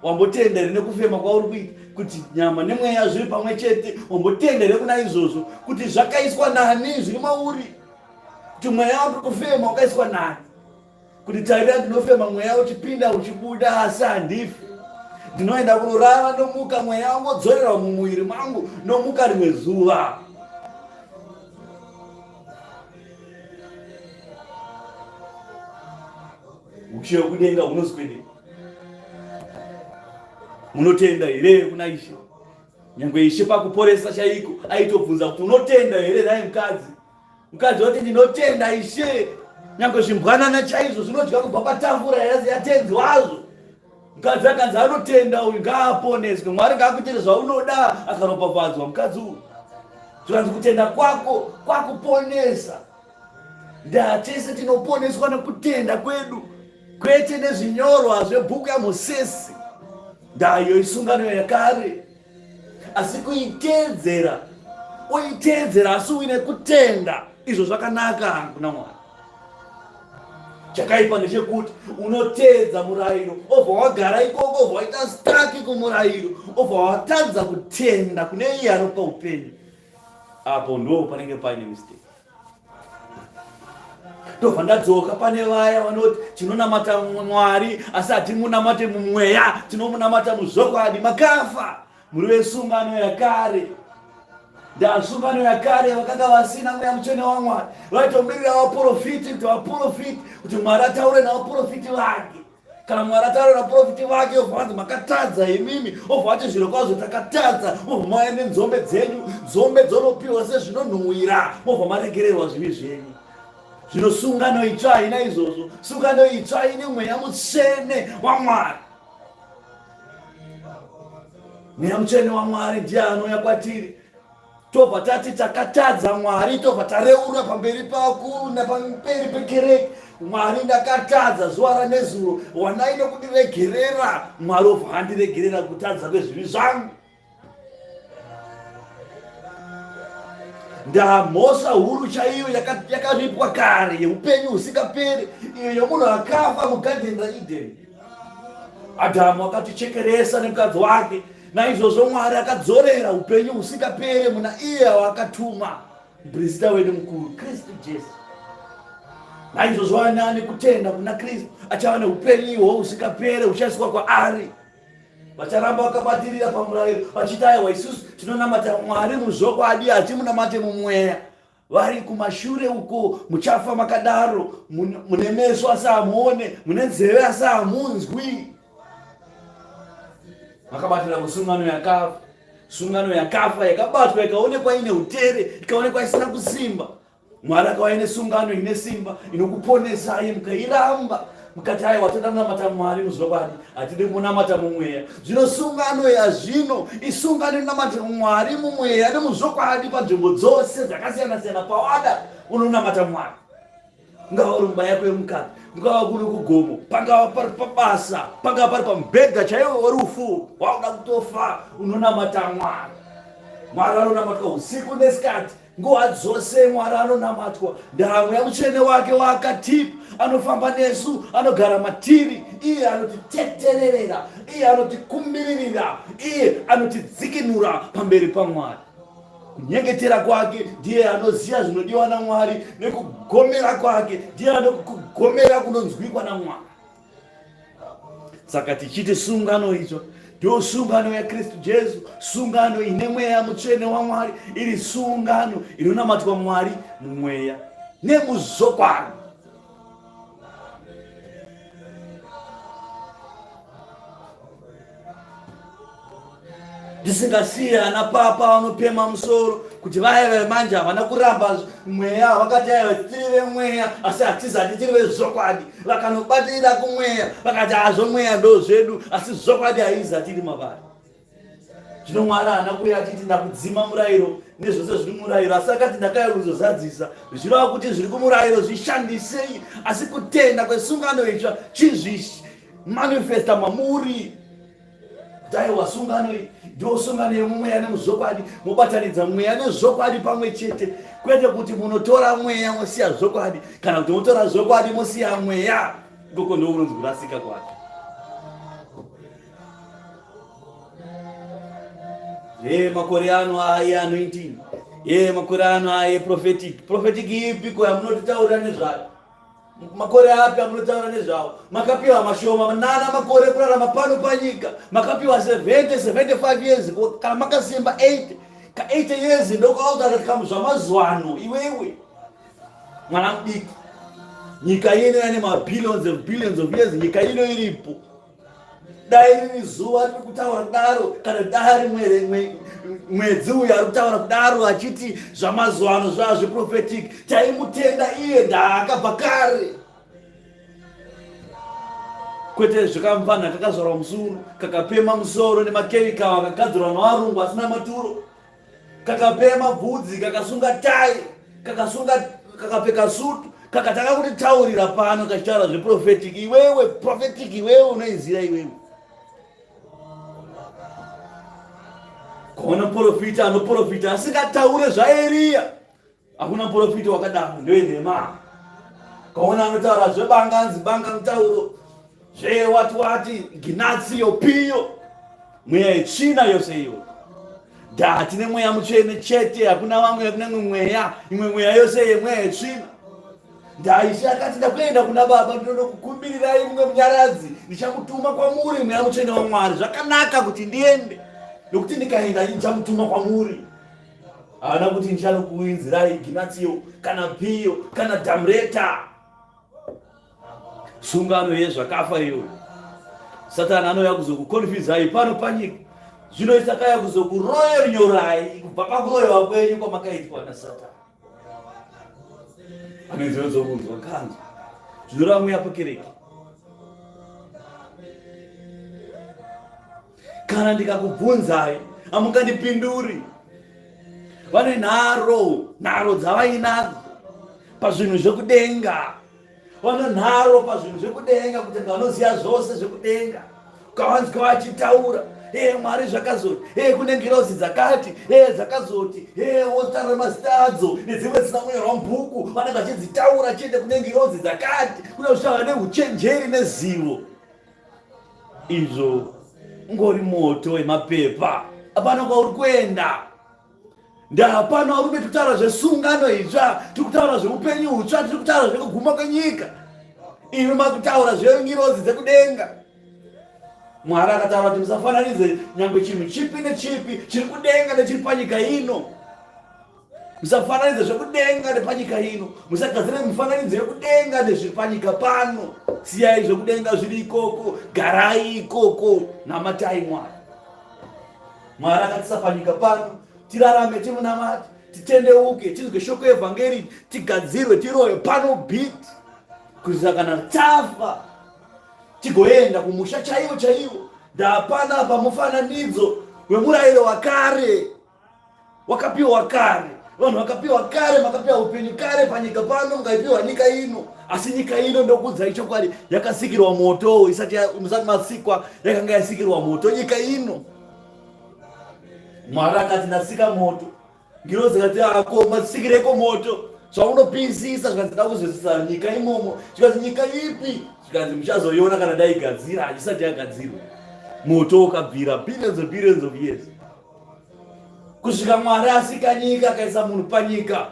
Speaker 2: Wambotenda here nekufema kwauri kuita kuti nyama nemweya zviri pamwe chete? Wambotenda here kuna izvozvo kuti zvakaiswa nani zviri mauri, kuti mweya wauri kufema wakaiswa nani? Kuti tarira, ndinofema mweya uchipinda uchibuda, asi handifi. Ndinoenda kunorara, ndomuka, mweya wangodzorerwa mumuviri mangu, ndomuka rimwe zuva. Ushe hwekudenga hunoswedera. Munotenda here kuna Ishe? Nyangwe Ishe pakuporesa chaiko aitobvunza kuti unotenda here nhai mukadzi? Mukadzi wati ndinotenda Ishe, nyangwe zvimbwanana chaizvo zvinodya kubva patafura yatenzi wazvo. Mukadzi akanzi anotenda uyu, ngaaponeswe, Mwari ngaakuitire zvaunoda. Akaropafadzwa mukadzi uyu, zvikanzi kutenda kwako kwakuponesa. Ndatese tinoponeswa nekutenda kwedu, kwete nezvinyorwa zvebhuku yaMosesi. Ndayo isungano yakare, asi kuiteedzera, uiteedzera asi uine kutenda, izvo zvakanaka kuna Mwari. Chakaipa ndechekuti unoteedza murayiro, obva wagara ikoko, obva waita staki kumurayiro, obva watadza kutenda kune iye anopa upenyu. Apo ndo panenge paine mistake. Ndobva ndadzoka pane vaya vanoti tinonamata Mwari asi hatimunamate mumweya, tinomunamata muzvokwadi. Makafa muri vesungano yakare. Ndasungano yakare vakanga vasina mweya mutsvene waMwari, vaitomirira vaprofiti kuti vaprofiti, kuti Mwari ataure navaprofiti vake. Kana Mwari ataura naprofiti vake, obva vanzi makatadza imimi, obva vati zviro kwazvo takatadza, mobva mauya nenzombe dzenyu, nzombe dzonopiwa sezvinonhuhwira, mobva maregererwa zvivi zvenyu. Zvino sungano itsva haina izvozvo. Sungano itsva ine mweya mutsvene waMwari. Mweya Mutsvene waMwari ndiye anouya kwatiri, tobva tati takatadza Mwari, tobva tareurura pamberi pavakuru napamberi pekereke, Mwari ndakatadza zuva ranezuro, wanai nokundiregerera. Mwari obva andiregerera kutadza kwezvivi zvangu. Ndamhosva huru chaiyo yakaripwa kare yeupenyu husingaperi, iyo yomunhu akafa mugadheni raEdeni. Adhamu akatichekeresa nemukadzi wake, naizvozvo Mwari akadzorera upenyu husingapere muna iye waakatuma, muprista wedu mukuru, Kristu Jesu. Naizvozvo ani ane kutenda kuna Kristu achava neupenyu ihwo husingapere huchaiswa kwaari. Vacharamba vakabatirira pamurayiro vachiti, aiwa, isusu tinonamata Mwari muzvokwadi, hatimunamate mumweya. Vari kumashure uko, muchafa makadaro. Mune meso asi hamuone, mune nzeve asi hamunzwi. Vakabatira kusungano yakafa, sungano yakafa yakabatwa ikaonekwa ine utere, ikaonekwa isina kusimba. Mwari akauya nesungano ine simba inokuponesai, mukairamba mukati aiwa, toda kunamata Mwari muzvokwadi, hatidi kunamata mumweya. Zvino sungano yazvino isungano inonamata Mwari mumweya nemuzvokwadi panzvimbo dzose dzakasiyana siyana. Pawada unonamata Mwari, ungava uri mumba yako yemukati, ungava kuri kugomo, pangava pari pabasa, pangava pari pamubhedha chaiwo werufu, wauda kutofa, unonamata Mwari. Mwari anonamatwa usiku nesikati, Nguva dzose Mwari anonamatwa. Ndaa Mweya Mutsvene wake waakatipa, anofamba nesu, anogara matiri. Iye anotitetererera, iye anotikumbiririra, iye anotidzikinura pamberi paMwari. Kunyengetera kwake ndiye anoziva zvinodiwa naMwari, nekugomera kwake ndiye anokugomera kunonzwikwa naMwari. Saka tichiti sungano itsva ndiyo sungano yaKristu Jesu, sungano ine Mweya Mutsvene waMwari, iri sungano inonamatwa Mwari mumweya nemuzvokwadi. Ndisingasiye ana papa vanopema musoro kuti vaya vemanje havana kuramba mweya, vakati aiwa tiri vemweya asi hatizati tiri vezvokwadi. Vakanobatirira kumweya vakati hazvo mweya ndo zvedu asi zvokwadi haizati iri mavari. Zvino Mwari haana kuuya achiti ndakudzima murayiro nezvose zviri murayiro, asi akati ndakauya kuzozadzisa. Zvichireva kuti zviri kumurayiro zvishandisei, asi kutenda kwesungano itsva chizvimanifesta mamuri. Daiwa sungano iyi ndiyo sungano yemumweya nemuzvokwadi, mobatanidza mweya nezvokwadi pamwe chete, kwete kuti munotora mweya mosiya zvokwadi, kana kuti motora zvokwadi mosiya mweya. Ikoko ndo kunonzi kurasika kwake. Ye makore ano aye anointing, ye makore ano aye prophetic. Prophetic ipi ko yamunotitaurira nezvayo? Makore api amunotaura nezvawo? Makapiwa mashoma nana makore ekurarama pano panyika. Makapiwa 70, 75 years, kana makasimba 80. Ka 80 years ndokauta kamu zvamazuva ano iwewe. Mwana mudiki. Nyika ino yane mabillions and billions of years, nyika ino iripo. Dai riri zuva riri kutaura kudaro, kana dai ari mwedzi uyu ari kutaura kudaro achiti zvamazuva ano zvaa zveprofetic, taimutenda iye ndaakabva kare. Kwete zvekamupfanha kakazvarwa musuru, kakapema musoro nemakemikal akagadzirwa navarungu asina maturo, kakapema bvudzi, kakasunga tai, kakasunga, kakapfeka sutu, kakatanga kutitaurira pano kachitaura zveprofetic. Iwewe prophetic iwewe unoiziva iwewe. Kaona muprofita anoprofita asingataure zvaEriya, hakuna muprofita wakadaro, ndoyenhema. Kaona anotaura zvebanga, anzi banga mutauro zvewati wati ginatsiyo piyo, mweya yetsvina yose iyo. Da tine Mweya Mutsvene chete, hakuna vamwe, hakuna imwe mweya, imwe mweya yose yemweya yetsvina. Ndaishe akati ndakuenda kuna Baba, ndinonokukumbirirai mumwe munyaradzi, ndichamutuma kwamuri, Mweya Mutsvene waMwari. Zvakanaka kuti ndiende, nokuti ndikaenda ndichamutuma kwamuri. Haana kuti ndichanokuinzirai ginatsiyo kana piyo kana dhamureta. Sungano yezvakafa iyoyo. Satani anouya kuzokukonfizai pano panyika. Zvino isakaya kuzokuroyonyorai kubva pakuroyewa kwenyu kwamakaitwa naSatani. Ane nzeve dzokunzwa kanzwa. Zvinoreva mweya pakereke. Kana ndikakubvunzai hamungandipinduri. Vane nharo, nharo dzavainadzo pazvinhu zvekudenga. Vane nharo pazvinhu zvekudenga kuti vanoziva zvose zvekudenga. Ukavanzwa vachitaura, ee Mwari zvakazoti, ee kune ngirozi dzakati, ee dzakazoti, ee wotaura mazita adzo nedzimwe dzisina kunyorwa mubhuku, vanenge vachidzitaura chete kune ngirozi dzakati, kune zvichava neuchenjeri nezivo. Izvo ungori moto wemapepa, hapana kwauri kuenda. Ndapano varume tiri kutaura zvesungano itsva, tiri kutaura zveupenyu hutsva, tiri kutaura zvekuguma kwenyika. Imi makutaura zvengirozi dzekudenga. Mwari akataura kuti musafananidze nyangwe chinhu chipi nechipi chiri kudenga nechiri panyika ino. Musafananidze zvekudenga nepanyika ino. Musagadzire mifananidzo yekudenga nezviri panyika pano. Siyai zvekudenga zviri ikoko, garai ikoko, namatai Mwari. Mwari akatisa panyika pano tirarame timunamate titendeuke tinzwe shoko yevhangeri tigadzirwe tiroye pano bit kuitira kana tafa tigoenda kumusha chaiwo chaiwo. Ndapana pamufananidzo wemurayiro wakare wakapiwa kare vanhu vakapiwa kare makapiwa upenyu kare panyika pano mukaipiwa nyika ino asi nyika ino ndokuudzai chokwadi yakasikirwa moto isati musati masikwa yakanga yasikirwa moto nyika ino Mwari akati ndasika moto ngirozi ikati ako masikireko moto zvaunopisisa zvikanzi da kuzosisa nyika imomo zvikanzi nyika ipi zvikanzi muchazoiona kana ndaigadzira haisati yagadzirwa moto ukabvira billions of billions of years kusvika Mwari asika nyika akaisa munhu panyika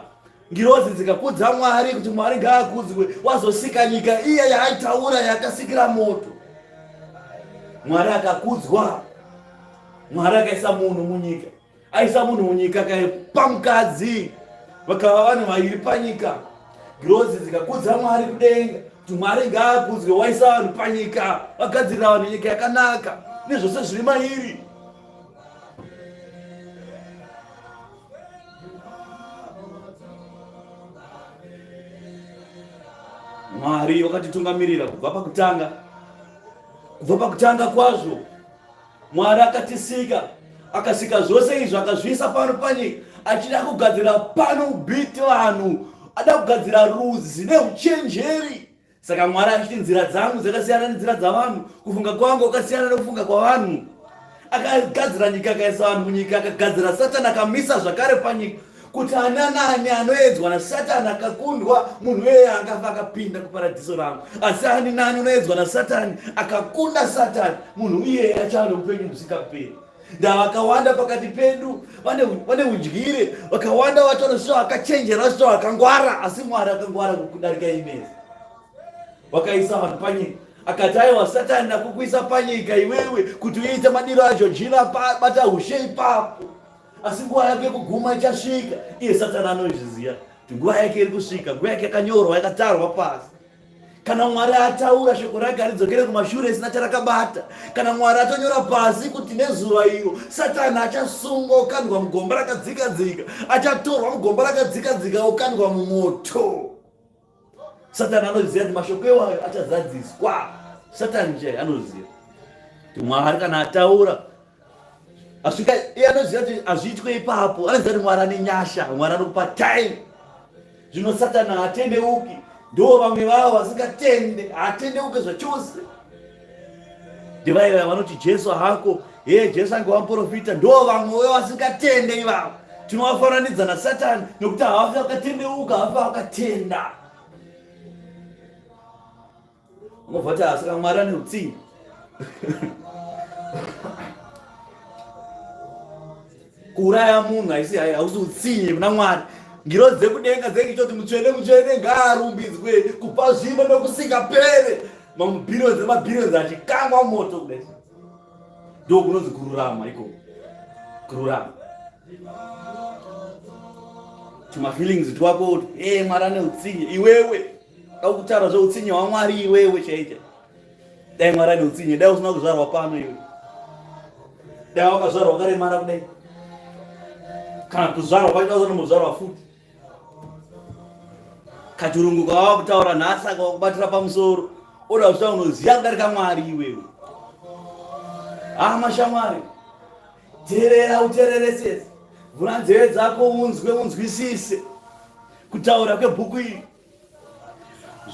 Speaker 2: ngirozi dzikakudza Mwari kuti Mwari ngaakudzwe wazosika nyika iya yaaitaura yakasikira moto. Mwari akakudzwa. Mwari akaisa munhu munyika, aisa munhu munyika akaipa mukadzi, vakava vanhu vairi panyika. Ngirozi dzikakudza Mwari kudenga kuti Mwari ngaakudzwe, waisa vanhu panyika, vagadzirira vanhu nyika yakanaka nezvose zviri mairi. Mwari wakatitungamirira kubva pakutanga, kubva pakutanga kwazvo. Mwari akatisika, akasika zvose izvi, akazviisa pano panyika, achida kugadzira pano ubiti vanhu, ada kugadzira rudzi neuchenjeri. Saka Mwari achiti nzira dzangu dzakasiyana nenzira dzavanhu, kufunga kwangu kwakasiyana nekufunga kwavanhu. Akagadzira nyika, akaisa vanhu munyika, akagadzira Satani, akamisa zvakare panyika kuti ani anani anoedzwa naSatani akakundwa, munhu iyeye angafa akapinda kuparadhiso rangu. Asi ani nani unoedzwa naSatani akakunda Satani, munhu iyeye achava neupenyu husingaperi. Ndavakawanda pakati pedu vane udyire, vakawanda vacho vanosvika vakachenjera, vasvika vakangwara, asi Mwari akangwara kudarika imezi. Wakaisa vanhu panyika akati aiwa Satani ndakukuisa panyika iwewe kuti uite madiro aJojina, bata ushe ipapo, asi nguva yake yekuguma ichasvika. Iye Satani anozviziva kuti nguva yake iri kusvika, nguva yake yakanyorwa yakatarwa pasi. Kana Mwari ataura shoko rake haridzokere kumashure isina charakabata. Kana Mwari atonyora pasi kuti nezuva iro Satani achasungwa okandwa mugomba rakadzika-dzika, achatorwa mugomba rakadzika-dzika okandwa mumoto. Satani anoziva kuti mashoko iwayo achazadziswa. Satani chaiye anoziva kuti Mwari kana ataura asvika, iye anoziva kuti hazviitwe ipapo. Anoziva kuti Mwari ane nyasha, Mwari anokupa time. Zvino Satani haatendeuki, ndiwo vamwe vavo vasingatende, haatendeuke zvachose. Ndivaiva vanoti Jesu hako, hee Jesu ange wamuprofita, ndiwo vamwe vavo vasingatende ivavo. Tinovafananidza naSatani nokuti havafi vakatendeuka, havafi vakatenda. Unobva kuti asika Mwari ane utsinye. Kuuraya munhu haisi hausi utsinye kuna Mwari. Ngirozi dzekudenga dzekuchoti mutsvene mutsvene ngaarumbidzwe kubva zvino nokusingapere. Mamubhiriyoni nemabhiriyoni achikangwa moto kudai. Ndo kunonzi kururama ikoko. Kururama. Tumafeelings twako, eh Mwari ane utsinye iwewe. Kutaura zveutsinye hwaMwari iwewe chaicho. Dai Mwari ane utsinye, dai usina kuzvarwa pano iwe. Dai wakazvarwa wakaremara kudai. Kana kuzvarwa kwacho usina futi. Kachirungu kawava kutaura nhasi akakubatira pamusoro. Oda kuziva unoziva kudarika Mwari iwewe. Hama shamwari, teerera uteereresese, vhura nzeve dzako unzwe unzwisise kutaura kwebhuku iri.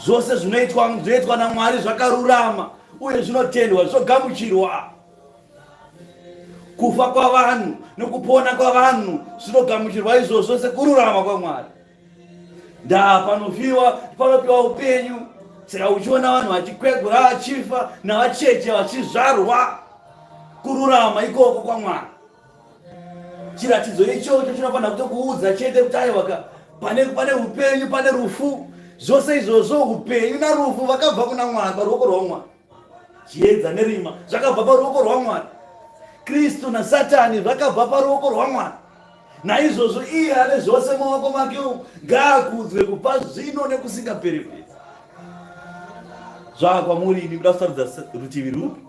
Speaker 2: Zvose zvinoitwa zvinoitwa naMwari zvakarurama uye zvinotendwa zvogamuchirwa. Kufa kwavanhu nokupona kwavanhu zvinogamuchirwa izvozvo sekururama kwaMwari. Ndaa panofiwa panopiwa upenyu. Saka uchiona vanhu vachikwegura vachifa navacheche vachizvarwa, kururama ikoko kwaMwari. Chiratidzo ichocho chinofanira kutokuudza chete kuti aiwaka pane pane upenyu pane rufu. Zvose izvozvo upenyu narufu vakabva kuna Mwari paruoko rwaMwari. Chiedza nerima zvakabva paruoko rwaMwari. Kristu naSatani zvakabva paruoko rwaMwari. Naizvozvo iye ane zvose mumaoko make umu ngaakudzwe kubva zvino nekusingaperi-peri. Zvava kwamuri imi kuda kusarudza rutivi rwupi?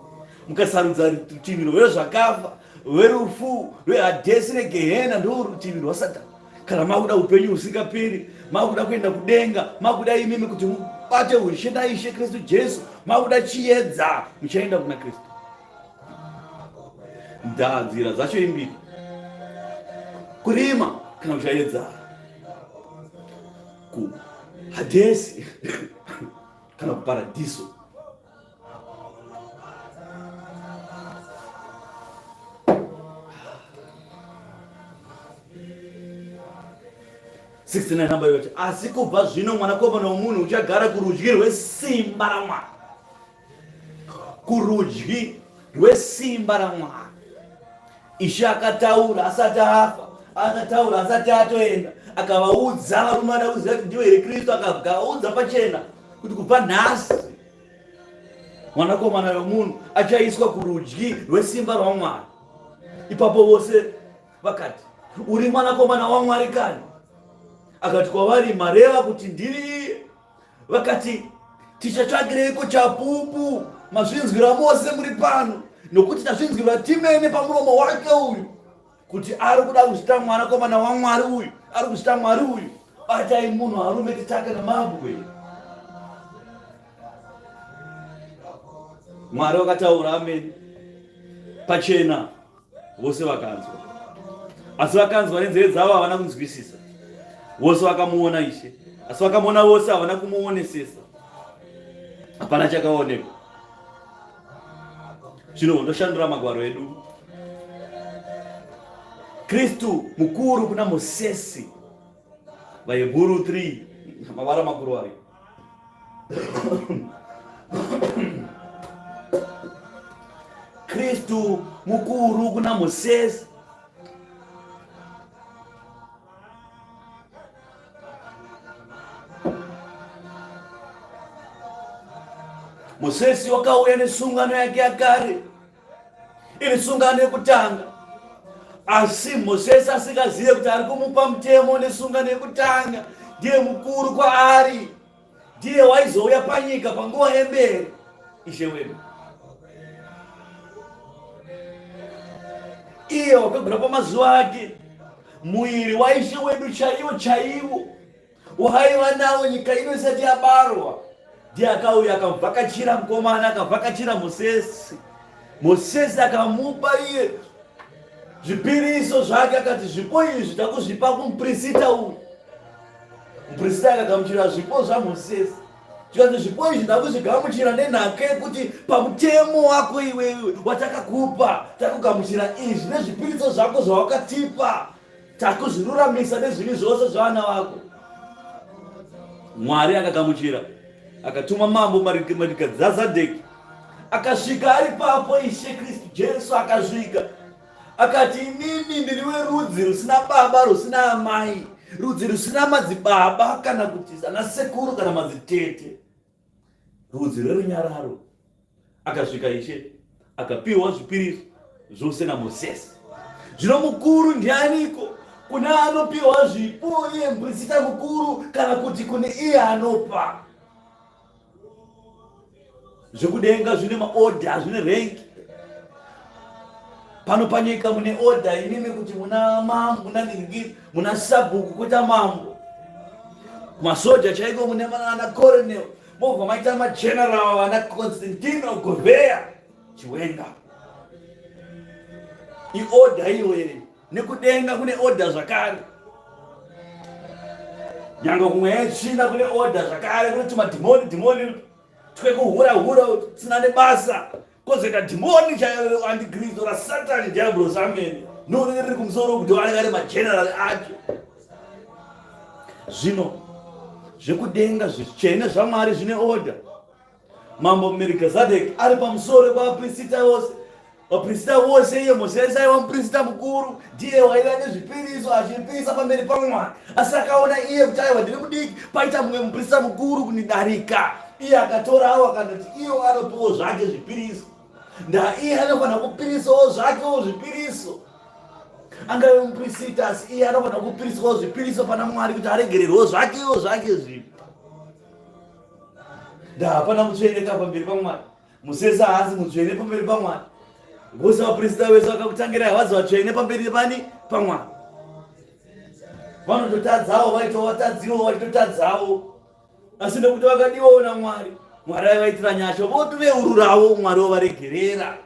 Speaker 2: Mukasarudza rutivi rwezvakafa, rwerufu, rwehadhesi negehena, ndo rutivi rwaSatani. Kana makuda upenyu husingaperi, makuda kuenda kudenga, makuda imimi kuti mubate ushe naIshe Kristu Jesu, makuda chiedza, muchaenda kuna Kristu. Ndaa nzira dzacho imbiri, kurima kana kuchaedza, kuhadhesi kana kuparadhiso. Number yoti asi kubva zvino mwanakomana womunhu uchagara kurudyi rwesimba raMwari, kurudyi rwesimba raMwari. Ishe akataura asati afa, akataura asati atoenda, akavaudza varume vada kuziva kuti ndiwe here Kristu, akavaudza pachena kuti kubva nhasi mwanakomana wemunhu achaiswa kurudyi rwesimba rwaMwari. Ipapo vose vakati, uri mwanakomana waMwari kani? Akati kwavari, mareva kuti ndiri iye. Vakati, tichatsvagireiko chapupu? Mazvinzwira mose muri pano, nokuti tazvinzwira timene pamuromo wake uyu kuti ari kuda kuzvita mwanakomana waMwari uyu, ari kuzvita Mwari uyu. Batai munhu arume titake namabwe. Mwari wakataura ameni pachena, vose vakanzwa, asi vakanzwa nenzeve dzavo havana kunzwisisa. Vose vakamuona Ishe, asi vakamuona vose havana kumuonesesa, hapana chakaonekwa. Zvino ndoshandura magwaro edu. Kristu mukuru kuna Mosesi, VaHebhuru 3, mavara makuru ayo. Kristu mukuru kuna Mosesi. Mosesi wakauya nesungano yake yakare, iri sungano yekutanga. Asi Mosesi asingazive kuti ari kumupa mutemo nesungano yekutanga, ndiye mukuru kwaari, ndiye waizouya panyika panguva yemberi, Ishe wedu. Iye wakagura pamazuva ake muviri waIshe wedu chaiwo chaiwo waiva nawo nyika ino isati yabarwa. Ndiye akauya akavhakachira mukomana, akavhakachira Mosesi. Mosesi akamupa iye zvipiriso zvake, akati zvipo izvi takuzvipa kumupirisita uyu. Mupirisita akagamuchira zvipo zvaMosesi. Zvikanzi zvipo izvi ndakuzvigamuchira nenhaka yekuti pamutemo wako iwewe watakakupa takugamuchira izvi nezvipiriso zvako zvawakatipa, takuzviruramisa nezvivi zvose zvavana vako. Mwari akagamuchira, akatuma mambo Marikadzazadheki, akasvika ari papo. Ishe Kristu Jesu akasvika akati, inini ndiri werudzi rusina baba rusina amai, rudzi rusina madzibaba kana kuti ana sekuru kana madzitete, rudzi rwerunyararo. Akasvika Ishe akapiwa zvipiriso zvose naMosesi. Zvino mukuru ndianiko, kune anopiwa zvipo iye muprista mukuru, kana kuti kune iye anopa? Zvekudenga zvine maodha, zvine renki. Pano panyika mune odha imimi kuti muna mambo, muna ningiri, muna sabhuku kuita mambo, kumasoja chaiko mune ana coronel, mobva maita mageneral ana Constantino Govea Chiwenga. Iodha iyoyo nekudenga kune odha zvakare. Nyange kumwe yetsvina kune odha zvakare, kune tumadhimoni dhimoni twekuhura hura tisina nebasa. Kozoita dhimoni chaiyo antikristu rasatani diablos amene noringe riri kumusoro kuti vanenge ari mageneral acho. Zvino zvekudenga zvitsvene zvaMwari zvine order. Mambo Merikizadeki ari pamusoro pavaprista vose. Vaprista vose iye Mosesi aiva muprista mukuru, ndiye waiva nezvipiriso achipisa pamberi paMwari. Asi akaona iye kuti aiwa ndiri mudiki, paita mumwe muprista mukuru kundidarika. Iye akatora awo akanoti iye anopiwo zvake zvipiriso. Ndaa iye anofanira kupirisawo zvakewo zvipiriso. Angave muprista asi iye anofanira kupiriswawo zvipiriso pana Mwari kuti aregererwewo zvakewo zvake zvipi. Ndaa hapana mutsvene ka pamberi paMwari. Mosesi haasi mutsvene pamberi paMwari. Vose vaprista vese vakakutangira havazi vatsvene pamberi pani paMwari. Vanototadzawo vaitawo vatadziwo vachitotadzawo. Asi nekuti vakadiwawo naMwari, Mwari aivaitira nyasha votoveururawo Mwari wovaregerera.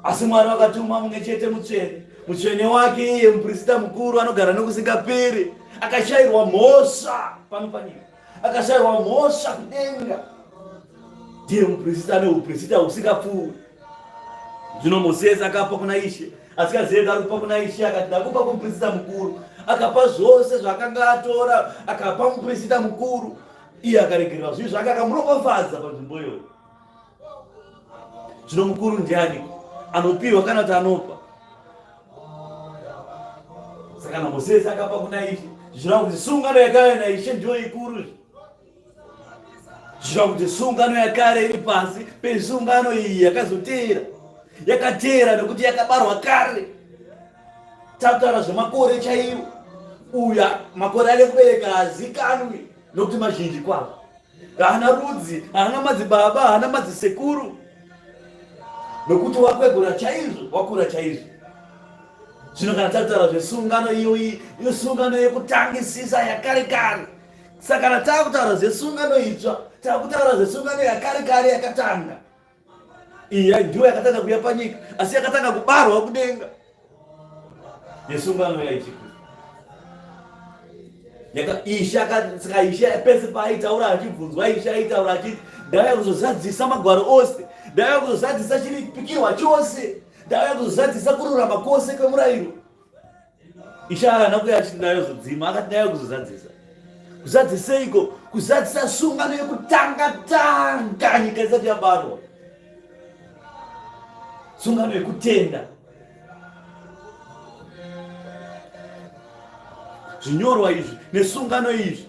Speaker 2: Asi Mwari vakatuma mumwe chete mutsvene, mutsvene wake iye muprista mukuru anogara nokusingaperi, akashayirwa mhosva pano panyika. akashaiwa mhosva kudenga ndiye muprista ane uprista husingapfuuri zvino mosesi akapa kuna ishe asikazive ari kupa kuna ishe akati ndakupa kumuprista mukuru akapa zvose zvaakanga atora akapa muprista mukuru iye akaregerera zvivi zvake akamuropafadza panzvimbo iyoyo Zvino mukuru ndiani? Anopiwa kana kuti anopa? Saka na Mosesi akapa kuna Ishe, zvichireva kuti sungano yakare naIshe ndiyo ikuru. Zvichireva kuti sungano yakare iri pasi pesungano iyi yakazoteera, yakateera nekuti yakabarwa kare. Takutaura zvemakore chaiwo, uya makore ake kubereka hazikanwi nokuti mazhinji kwazvo. Haana rudzi, haana madzibaba, haana madzisekuru, nokuti wakwegura chaizvo, wakura chaizvo. Zvino kana tataura zvesungano iyoyi, iyo sungano yekutangisisa yakare kare. Saka kana takutaura zvesungano itsva, takutaura zvesungano yakare kare yakatanga. Iyi ndiyo yakatanga kuuya panyika, asi yakatanga kubarwa kudenga. Yesungano yaIshe Ishe saka Ishe pese paaitaura achibvunzwa Ishe aitaura achiti ndauya kuzozadzisa magwaro ose, ndauya kuzozadzisa chiripikirwa chose, ndauya kuzozadzisa kururama kwose kwemurayiro. Ishe haana kuya achiti ndauya kuzodzima, akati ndauya kuzozadzisa. Kuzadziseiko? Kuzadzisa sungano yekutanga tanga nyika isati yabarwa, sungano yekutenda. Zvinyorwa izvi nesungano izvi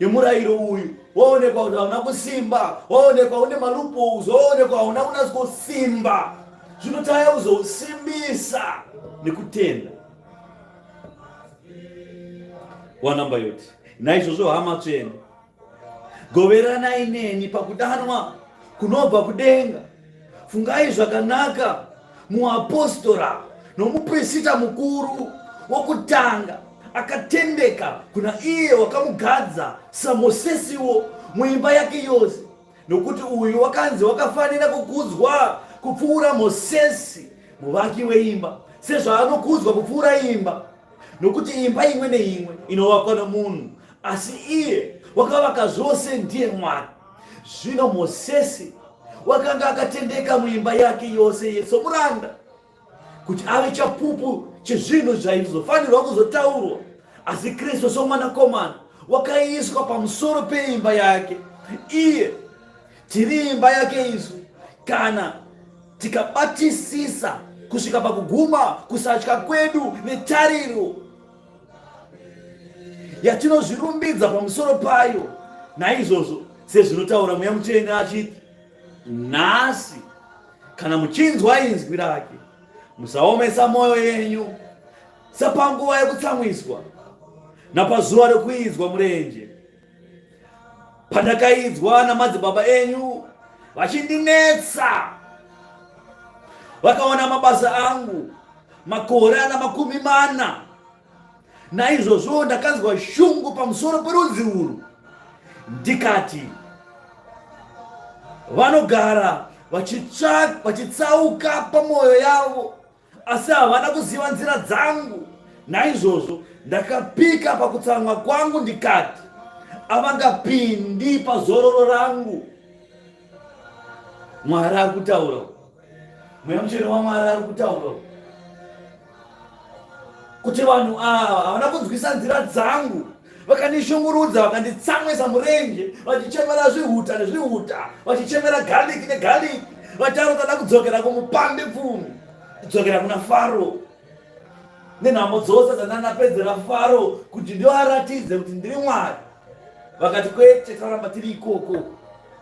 Speaker 2: yemurayiro uyu waonekwa kuti hauna kusimba, waonekwa une malupoles, waonekwa hauna kunatso kusimba. Zvino taya kuzousimbisa nekutenda. Wanamba yoti, naizvozvo hama tsvene, goveranai neni pakudanwa kunobva kudenga. Fungai zvakanaka muapostora nomuprista mukuru wokutanga akatendeka kuna iye wakamugadza saMosesiwo muimba yake yose, nokuti uyu wakanzi wakafanira kukudzwa kupfuura Mosesi muvaki weimba, sezvaanokudzwa kupfuura imba. Nokuti imba imwe neimwe inovakwa nomunhu, asi iye wakavaka zvose ndiye Mwari. Zvino Mosesi wakanga akatendeka muimba yake yose somuranda, kuti ave chapupu chezvinhu zvaizofanirwa kuzotaurwa. Asi Kristu somwanakomana wakaiswa pamusoro peimba yake, iye tiri imba yake isu, kana tikabatisisa kusvika pakuguma kusatya kwedu netariro yatinozvirumbidza pamusoro payo. Naizvozvo, sezvinotaura Mweya Mutsvene achiti, nhasi kana muchinzwa inzwi rake, musaomesa mwoyo yenyu sapanguva yekutsamwiswa napazuva rekuidzwa murenje, pandakaidzwa namadzibaba enyu vachindinetsa, vakaona mabasa angu makore ana 40. Naizvozvo ndakanzwa shungu pamusoro perudzi urwu, ndikati, vanogara Vachitsauka pamwoyo yavo, asi havana kuziva nzira dzangu. Naizvozvo ndakapika pakutsamwa kwangu ndikati, Avangapindi pazororo rangu. Mwari ari kutaura, Mweya Mutsvene waMwari ari kutaura kuti vanhu ava havana kunzwisa nzira dzangu, vakandishungurudza, vakanditsamwisa murenje, vachichemera zvihuta nezvihuta, vachichemera garlic negarlic, vacharo kada kudzokera kumupambi pfumi, kudzokera kuna Faro nenhamo dzose dzandandapedzera Faro kuti ndivaratidze kuti ndiri Mwari. Vakati kwete, taramba tiri ikoko,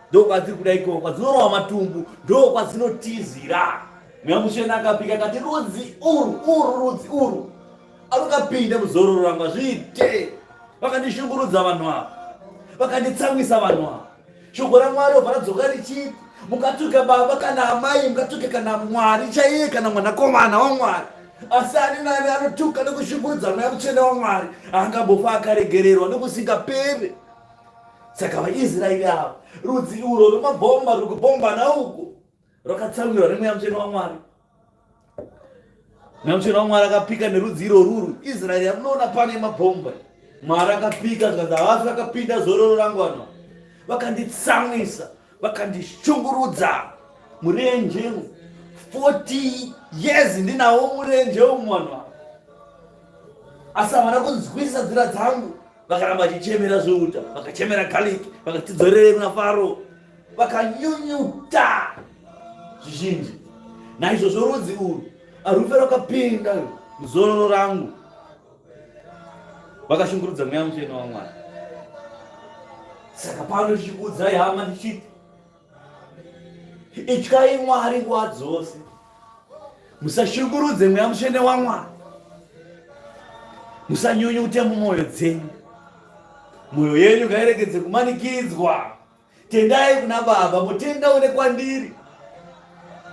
Speaker 2: ndokwadziri kuda ikoko, kwadzinorowa matumbu, ndokwadzinotizira. Mweya Mutsvene akapika akati, rudzi urwu, urwu rudzi urwu arukapinde muzororo rangu, hazviite. Vakandishungurudza vanhu ava, vakanditsamwisa vanhu ava. Shoko raMwari robva radzoka richiti, mukatuka baba kana amai, mukatuka kana Mwari chaiye kana mwanakomana waMwari, asi ani nani anotuka nekushungurudza Mweya Mutsvene waMwari haangambofa akaregererwa nekusingaperi. Saka vaIsraeri ava, rudzi urwo rwemabhomba ruri kubhombana uko, rwakatsamwirwa neMweya Mutsvene waMwari. Mweya Mutsvene waMwari akapika nerudzi iroruru, Israeri yamunoona pane mabhomba. Mwari akapika zvikanzi havafi vakapinda zororo rangu vanhu vakanditsamwisa, vakandishungurudza murenje 40 years ndinawo murenje umu vanhu ava, asi havana kunzwisisa nzira dzangu. Vakaramba vachichemera zviuta, vakachemera garlic, vakatidzorere kuna Faro, vakanyunyuta zvizhinji. Naizvozvo rudzi urwu harufe rwakapinda muzororo rangu. Vakashungurudza Mweya Mutsvene waMwari. Saka pano tichikuudzai hama ndichiti, ityai Mwari nguva dzose, musashungurudze Mweya Mutsvene waMwari, musanyunyute mumwoyo dzenyu, mwoyo yenyu ngairegedze kumanikidzwa. Tendai kuna Baba, mutendawo nekwandiri,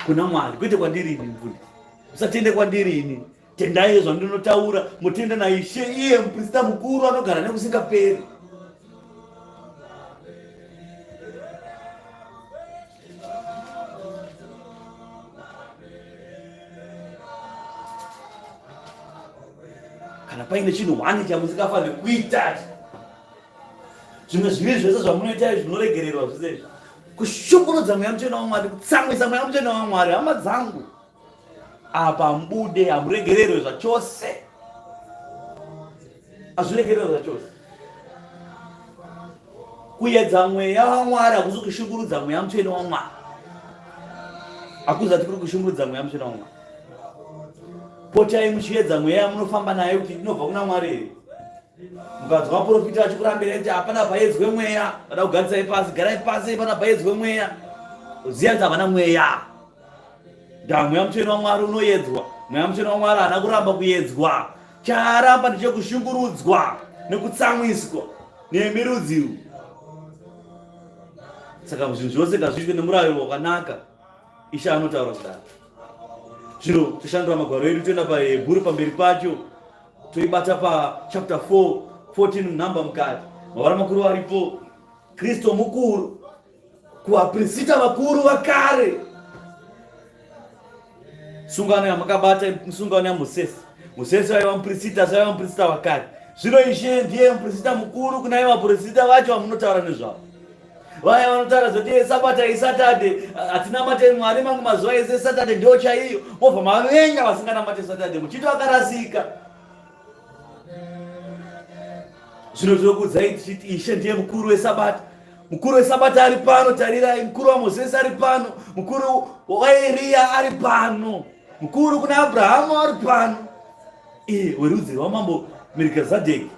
Speaker 2: kuna Mwari, kwete kwandiri ini mfundisi. Musatende kwandiri ini, tendai zvandinotaura, mutende naIshe, iye muprista mukuru anogara nekusingaperi. Kana paine chinhu hwani chamusingafaniri kuita, zvimwe zvivi zvese zvamunoita izvi zvinoregererwa zvese izvi, kushungurudza Mweya Mutsvene waMwari, kutsamwisa Mweya Mutsvene waMwari, hama dzangu, apa hamubude, hamuregererwe zvachose, hazviregererwe zvachose. Kuyedza Mweya waMwari hakusi kushungurudza Mweya Mutsvene waMwari, hakuzati kuri kushungurudza Mweya Mutsvene waMwari. Potai muchiyedza mweya yamunofamba nayo kuti inobva kuna Mwari here. Mukanzwa vaprofita vachikurambirai kuti hapana payedzwe mweya, vada kugarisai pasi, garai pasi, pana payedzwe mweya, ziya kuti havana mweya. Ndaa Mweya Mutsvene waMwari unoyedzwa. Mweya Mutsvene waMwari haana kuramba kuyedzwa, chaaramba ndechekushungurudzwa nekutsamwiswa nemi rudzi. Saka zvinhu zvose ngazviitwe nemurayiro wakanaka, Ishe anotaura kudaro. Zvino toshandura magwaro edu, toenda paHebhuru pamberi pacho, toibata pachapter 4 14 number mukati. Mavara makuru aripo, Kristu mukuru kuvapirisita vakuru vakare. Sungano yamakabata sungano yaMosesi. Mosesi aiva mupirisita, asi aiva mupirisita wakare. Zvino Ishe ndiye mupirisita mukuru kuna ivo vapirisita vacho vamunotaura nezvavo. Vaya vanotaura zvoti Sabata iSaturday, hatinamate Mwari mamwe mazuva ese, Saturday ndio chaiyo, mobva mavenga vasinganamate Saturday muchiti vakarasika. Zvino tinokuudzai tichiti Ishe ndiye mukuru weSabata. Mukuru weSabata ari pano, tarirai, mukuru waMosesi ari pano, mukuru waEriya ari pano, mukuru kuna Abrahamu ari pano, iye werudzi rwamambo Merikizadheki,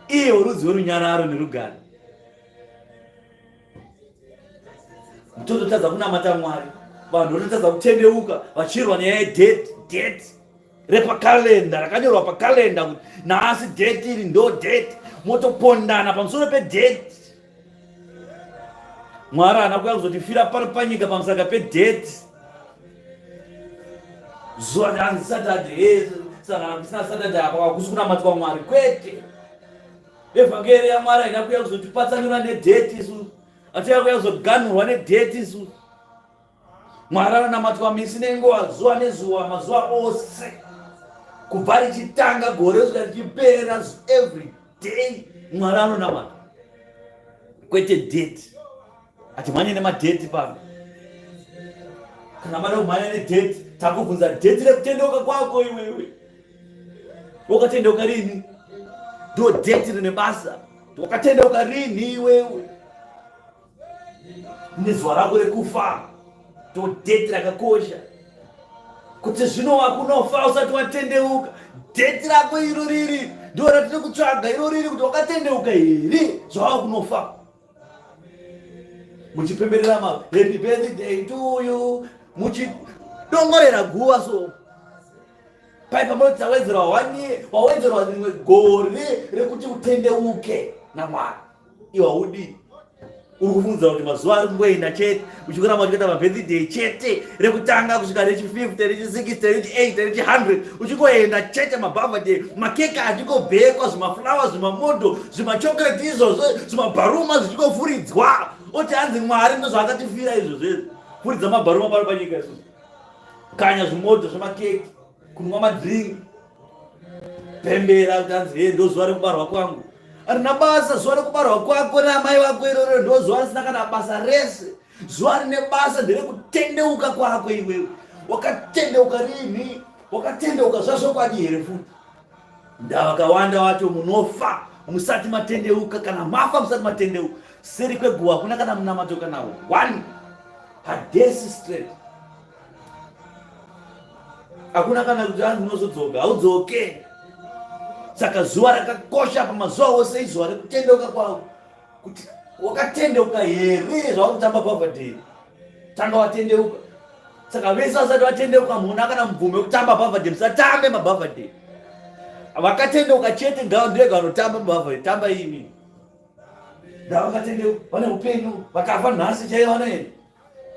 Speaker 2: iye werudzi rwerunyararo nerugare. Tototadza kunamata Mwari, vanhu vototadza kutendeuka vachirwa nyaya yedate, date repakalenda rakanyorwa pakalenda kuti nhasi date iri ndo date, motopondana pamusoro pedate. Mwari haana kuuya kuzotifira pano panyika pamusaka pedate. Zuva ranzi Saturday, saka kusina Saturday apa hakusi kunamatwa Mwari, kwete. Evhangeri yaMwari haina kuuya kuzotipatsanura nedate isu, hatina kuuya kuzoganhurwa nedate isu. Mwari anonamatwa misi nenguva, zuva nezuva, mazuva ose, kubva richitanga gore kusvika richipera, every day Mwari anonamatwa, kwete date. Hatimhanye nemadheti pano. Kana mada kumhanya nedheti, takubvunza dheti rekutendeuka kwako iwewe. Wakatendeuka rini? Ndo dheti rine basa. Wakatendeuka rini iwewe? Nezuva rako rekufa ndo dheti rakakosha. Kuti zvino wakunofa usati watendeuka, dheti rako iro riri ndo ratiri kutsvaga iro riri kuti wakatendeuka here zvawava kunofa. Muchipemberera ma happy birthday to you, muchidongorera guva so pai pamunoti tawedzerwa one year, wawedzerwa rimwe gore rekuti utendeuke naMwari. Iwe haudi, uri kufungidzira kuti mazuva ari kungoenda chete, uchikuramba uchikuita mabirthday chete, rekutanga kusvika rechi50, rechi60, rechi8, rechi100, uchingoenda chete mabhavhadhe, makeke achingobhekwa, zvimafulawa, zvimamodo, zvimachokoreti izvozvo, zvimabharuma zvichingofuridzwa, oti hanzi Mwari ndozvaakatifira izvozvo izvi. Furidza mabharuma pano panyika isusu, kanya zvimodo zvemakeke, kunwa madrink, pembera kuti hanzi he ndozuva rekubarwa kwangu. Harina basa zuva rekubarwa kwako naamai vako iroro, ndozuva risina kana basa rese. Zuva rine basa nderekutendeuka kwako iwewe. Wakatendeuka rini? Wakatendeuka zvazvokwadi here futi? Ndavakawanda vacho munofa musati matendeuka, kana mafa musati matendeuka. Seri kweguva hakuna kana munamato kana one. Hadesi straight. Hakuna kana kuti hanzi unozodzoka, haudzoke. Saka zuva rakakosha pamazuva ose izuva rekutendeuka kwako. Kuti wakatendeuka here zvawakutamba bhavhadheri? Tanga watendeuka. Saka vese vasati vatendeuka muna kana mubvumo wekutamba bhavhadheri, musatambe mabhavhadheri. Vakatendeuka chete ngava ndega vanotamba mabhavhadheri, tamba imi. Ndavakatendeuka vane upenyu, vakafa nhasi chaivo vanoenda.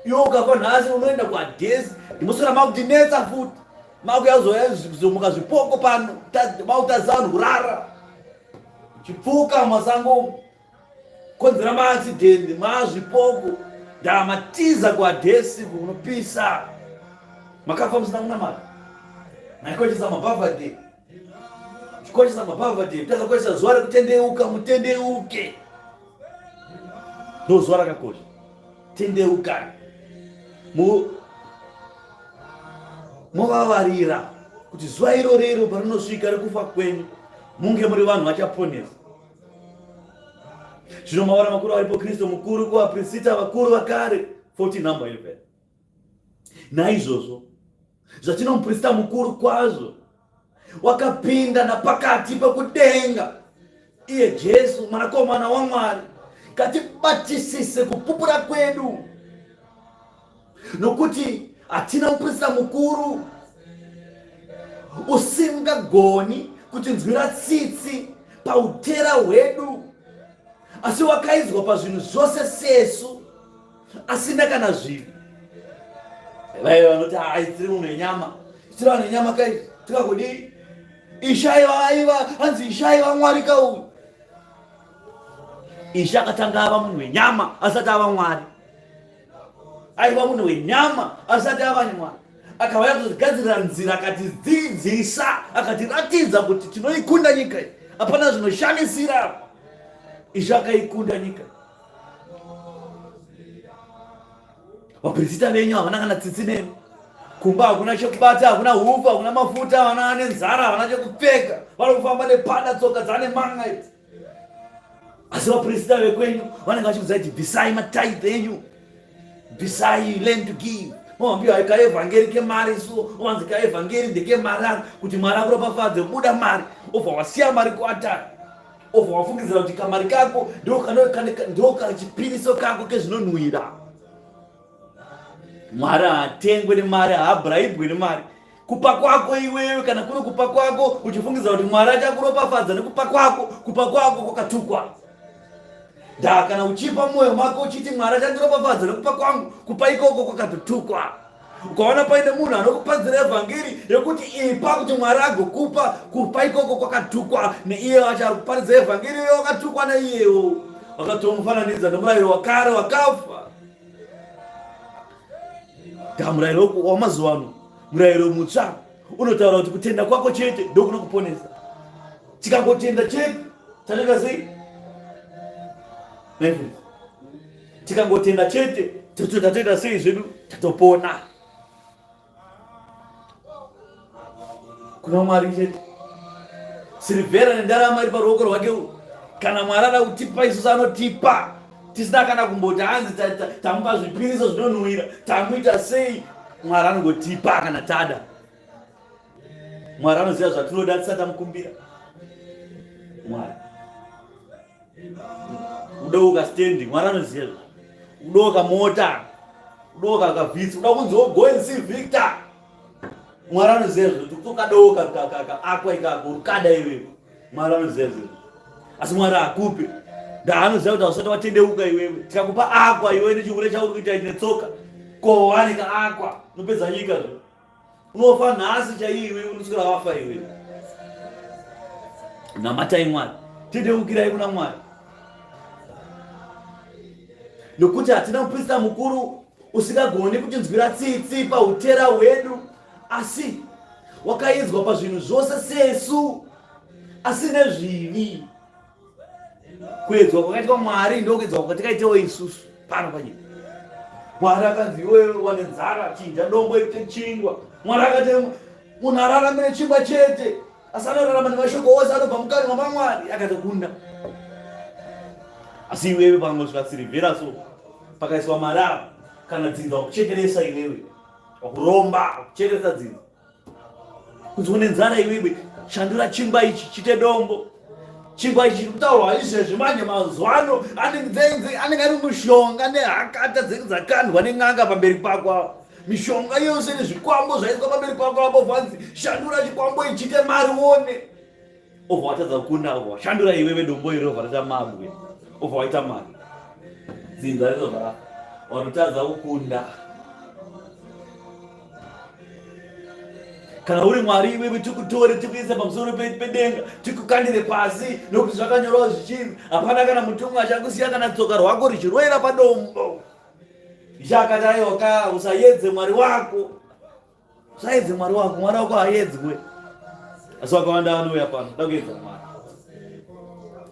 Speaker 2: Iwe ukafa nhasi unoenda kuadhesi, ndimoswera makutinetsa futi, makuya kuzomuka zvipoko pano, makutadzisa vanhu kurara, chipfuka mumasango, konzera maaccident, mazvipoko, ndamatiza kuadhesi kunopisa. Makafa musina kunamata, maikochesa mabhavhadhe, chikochesa mabhavhadhe, takakochesa zuva rekutendeuka, mutendeuke. Ndo zuva rakakosha. Tendeukai, movavarira kuti zuva iro rero parinosvika rekufa kwenyu munge muri vanhu vachaponesa. Zvino mavara makuru aripo, Kristu mukuru kuvaprisita vakuru vakare, 14 number 11. Naizvozvo zvatino muprista mukuru kwazvo wakapinda napakati pekudenga, iye Jesu mwanakomana waMwari, ngatibatisise kupupura kwedu, nokuti hatina muprista mukuru usingagoni kutinzwira tsitsi pautera hwedu, asi wakaizwa pazvinhu zvose sesu, asina kana zvivi. Vaive vanoti hai, tiri munhu wenyama, tiri vanhu venyama kai, tikakudii? Ishe aiva aiva hanzi Ishe aiva Mwari kauyu. Ishe akatanga ava munhu wenyama asati ava Mwari. Aiva munhu wenyama asati ava Mwari. Akauya kuzogadzirira nzira, akatidzidzisa, akatiratidza kuti tinoikunda nyika iyi. Hapana zvinoshamisira. Ishe akaikunda nyika. Vapirisita venyu havana kana tsitsi nemi. Kumba hakuna chekubata, hakuna hufu, hakuna mafuta, vana vane nzara, havana chekupfeka, vari kufamba nepada, tsoka dzane manga idzi. Asi vapirisita vekwenyu vanenge vachikudzai kuti bvisai mataithe enyu, bvisai, learn to give. Wambiwa kaevhangeri kemari so, wanzi kaevhangeri ndekemari kuti Mwari akuropafadze, buda mari, obva wasiya mari kuatari, obva wafungidzira kuti kamari kako ndo kachipiriso kako kezvinonhuhwira. Mwari haatengwe nemari, haabhuraibwe nemari. Kupa kwako iwewe, kana kuri kupa kwako uchifungidzira kuti Mwari achakuropafadza nekupa kwako, kupa kwako kwakatukwa. Ndaa kana uchipa mwoyo mako uchiti Mwari achandiropafadza nekupa kwangu, kupa ikoko kwakatotukwa. Ukaona paine munhu anokupanzira evhangeri yekuti ipa kuti Mwari agokupa, kupa ikoko kwakatukwa neiye wacho ari kuparidza evhangeri iyoyo, wakatukwa naiyewo. Wakatomufananidza nemurayiro wakare wakafa. Ndaa murayiro wamazuva ano, murayiro mutsva unotaura kuti kutenda kwako chete ndokunokuponesa. Tikangotenda chete tatoita sei? Tikangotenda chete tatoita sei zvedu tatopona. Kuna Mwari chete. Sirivhera nendarama iri paruoko rwake kana Mwari ada kutipa isusu anotipa tisina kana kumboti hanzi tamupa zvipiriso zvinonhuwira tamuita sei. Mwari anongotipa kana tada. Mwari anoziva zvatinoda tisati tamukumbira. Mwari udoka stand, Mwari anoziva udoka mota, udoka kavhitsi, uda kunzi go and see Victor. Mwari anoziva zvo kukadoka akwa ikako urikada iwewe. Mwari anoziva zvo, asi Mwari akupe ndaanoziva kuti hausati watendeuka iwewe. Tikakupa akwa iwewe nechihure chauri kuita netsoka kowanika akwa unopedza nyika zvo unofa nhasi chaiye iwewe unoswera wafa iwewe. Namatai Mwari, tendeukirai kuna Mwari, nokuti hatina muprista mukuru usingagoni kutinzwira tsitsi pautera hwedu, asi wakaedzwa pazvinhu zvose sesu, asi nezvivi. Kuedzwa kwakaitwa Mwari ndokuedzwa kwatikaitewo isusu pano panyika. Mwari akanzi iwewe wane nzara, chinja dombo ite chingwa. Mwari akati munhu ararame nechingwa chete, asi anorarama nemashoko ose anobva mukanwa maMwari. Akatokunda. Asi iwewe pangosvika sirivhera so pakaiswa mari apa kana dzinza wakuchekeresa iwewe, wakuromba wakuchekeresa dzinza kunzi une nzara iwewe, shandura chingwa ichi chite dombo. Chingwa ichi chiri kutaurwa izvezvi manje mazuva ano anenge ari mushonga nehakata dzinenge dzakandwa nen'anga pamberi pako apo. Mishonga yose nezvikwambo zvaiswa pamberi pako apo, vanzi shandura chikwambo ichi chite mari uone. Obva watadza kukunda, obva washandura iwewe dombo iri, obva raita mabwe, obva waita mari. Dzinza rizobva rafa, wanotadza kukunda. Kana uri Mwari iwewe, tikutore tikuise pamusoro pedenga, tikukandire pasi, nokuti zvakanyorwa zvichinzi hapana kana mutumwa achakusiya kana tsoka rwako richiroera padombo. Ishe akati aiwa ka, usayedze Mwari wako, usayedze Mwari wako, Mwari wako haayedzwe. Asi vakawanda vanouya pano da kuedza Mwari,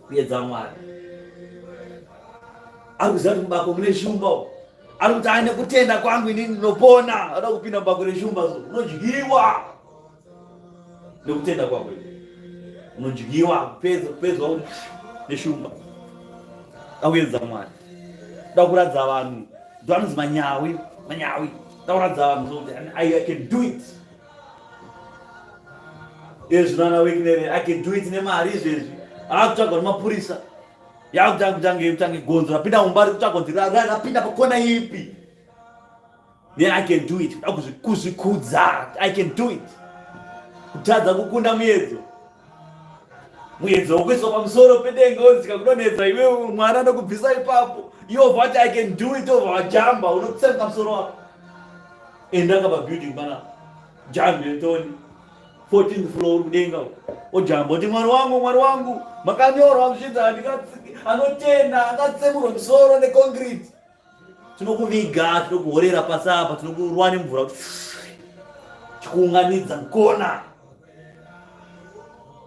Speaker 2: kuedza Mwari. Ari kuziva kuti mubako mune shumba, ari kuti aine kutenda kwangu inini ndinopona. Ada kupinda mubako reshumba so unodyiwa nekutenda kwako, unodyiwa kupedzwa kuti neshumba. Da kuedza Mwari, da kuratidza vanhu ndo anonzi manyawi, manyawi. Da kuratidza vanhu so kuti I can do it. Izvi nana Wicknell, I can do it nemari izvezvi akutsvagwa nemapurisa, yakutanga kutange kutange gonzo rapinda mumba rikutsvagwa kuti rapinda pakona ipi. Then I can do it, kuzvikudza, I can do it. Kutadza kukunda muedzo, muedzo wokuiswa pamusoro pedenga wozika kudonhedza iwewe, Mwari anokubvisa ipapo, iwe obva wati I can do it, obva wajamba, unotsenga musoro wako. Enda kapa building pana jambe toni 14th floor uri kudenga ojamba kuti Mwari wangu, Mwari wangu, makanyorwa zvichinzi anotenda angatsemurwe musoro neconcrete. Tinokuviga, tinokuhorera pasi apa, tinokurwa nemvura kuti chikuunganidza mukona,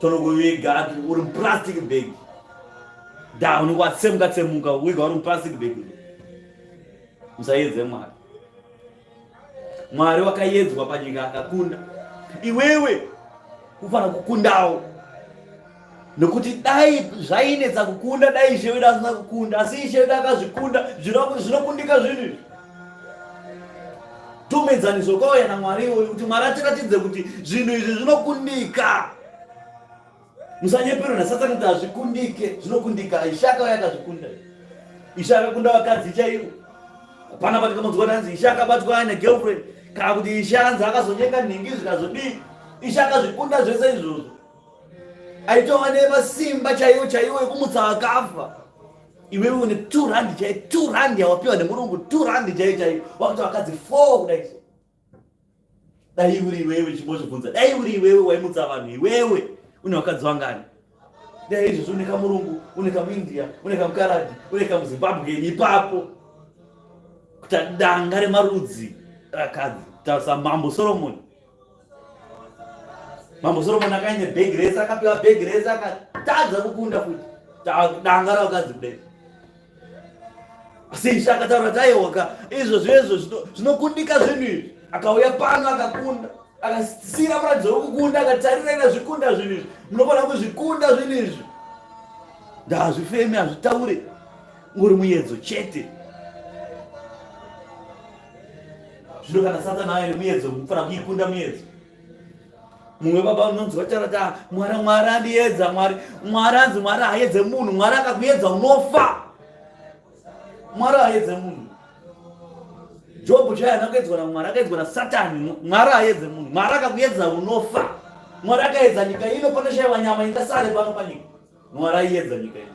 Speaker 2: tonokuviga uri muplastic bag da unenge watsemuka tsemuka, wiga uri muplastic bag. Musaedze Mwari. Mwari wakayedzwa panyika akakunda. Iwewe ufanira kukundawo, nokuti dai zvainetsa kukunda, dai Ishe wedu asina kukunda. Asi Ishe wedu akazvikunda. Zvinokundika zvinhu izvi. Tumedzaniso kwauya naMwari iwoyu kuti Mwari atiratidze kuti zvinhu izvi zvinokundika. Musanyeperwa naSatani kuti hazvikundike, zvinokundika. Ishe akauya akazvikunda. Ishe akakunda vakadzi chaivo. Hapana patikamonzwa kuti hanzi Ishe akabatwa aine girlfriend, kana kuti Ishe anzi akazonyenga nhingi zvikazodii. Ishe akazvikunda zvese izvozvo. Aitova nemasimba chaiwo chaiwo ekumutsa vakafa. Iwewe une 2 rand chaiyo, 2 rand yawapiwa nemurungu, 2 rand chaiyo chaiyo, wakuti vakadzi 4 kudai so. Dai uri iwewe, chimbozvibvunza, dai uri iwewe waimutsa vanhu, iwewe une vakadzi vangani? Dai izvozvo une kamurungu, une kamuindia, une kamukaradhi, une kamuzimbabweni ipapo, kuita danga remarudzi. Rakadzi tarisa Mambo Solomon. Mambo Solomon akaine bhegi rese, akapiwa bhegi rese, akatadza kukunda futi danga ravakadzi kudai. Asi Ishe akataura kuti aiwa ka, izvo zvezvo zvinokundika zvinhu izvi. Akauya pano akakunda, akasiyira muratidzo wekukunda, akatarirai ndazvikunda zvinhu izvi, munofanira kuzvikunda zvinhu izvi. Ndazvifemi, hazvitaure, uri muyedzo chete. Zvino kana Satani auya nemuyedzo, munofanira kuikunda muyedzo. Mumwe baba unonzwa taura kuti ah, Mwari, Mwari andiedza, Mwari, Mwari anzi Mwari haedze munhu, Mwari akakuedza unofa. Mwari haedze munhu. Jobho chaiye haana kuedzwa naMwari, akaedzwa naSatani. Mwari haedze munhu. Mwari akakuedza unofa. Mwari akaedza nyika ino, panoshaiwa nyama ingasare pano panyika. Mwari aiedza nyika ino.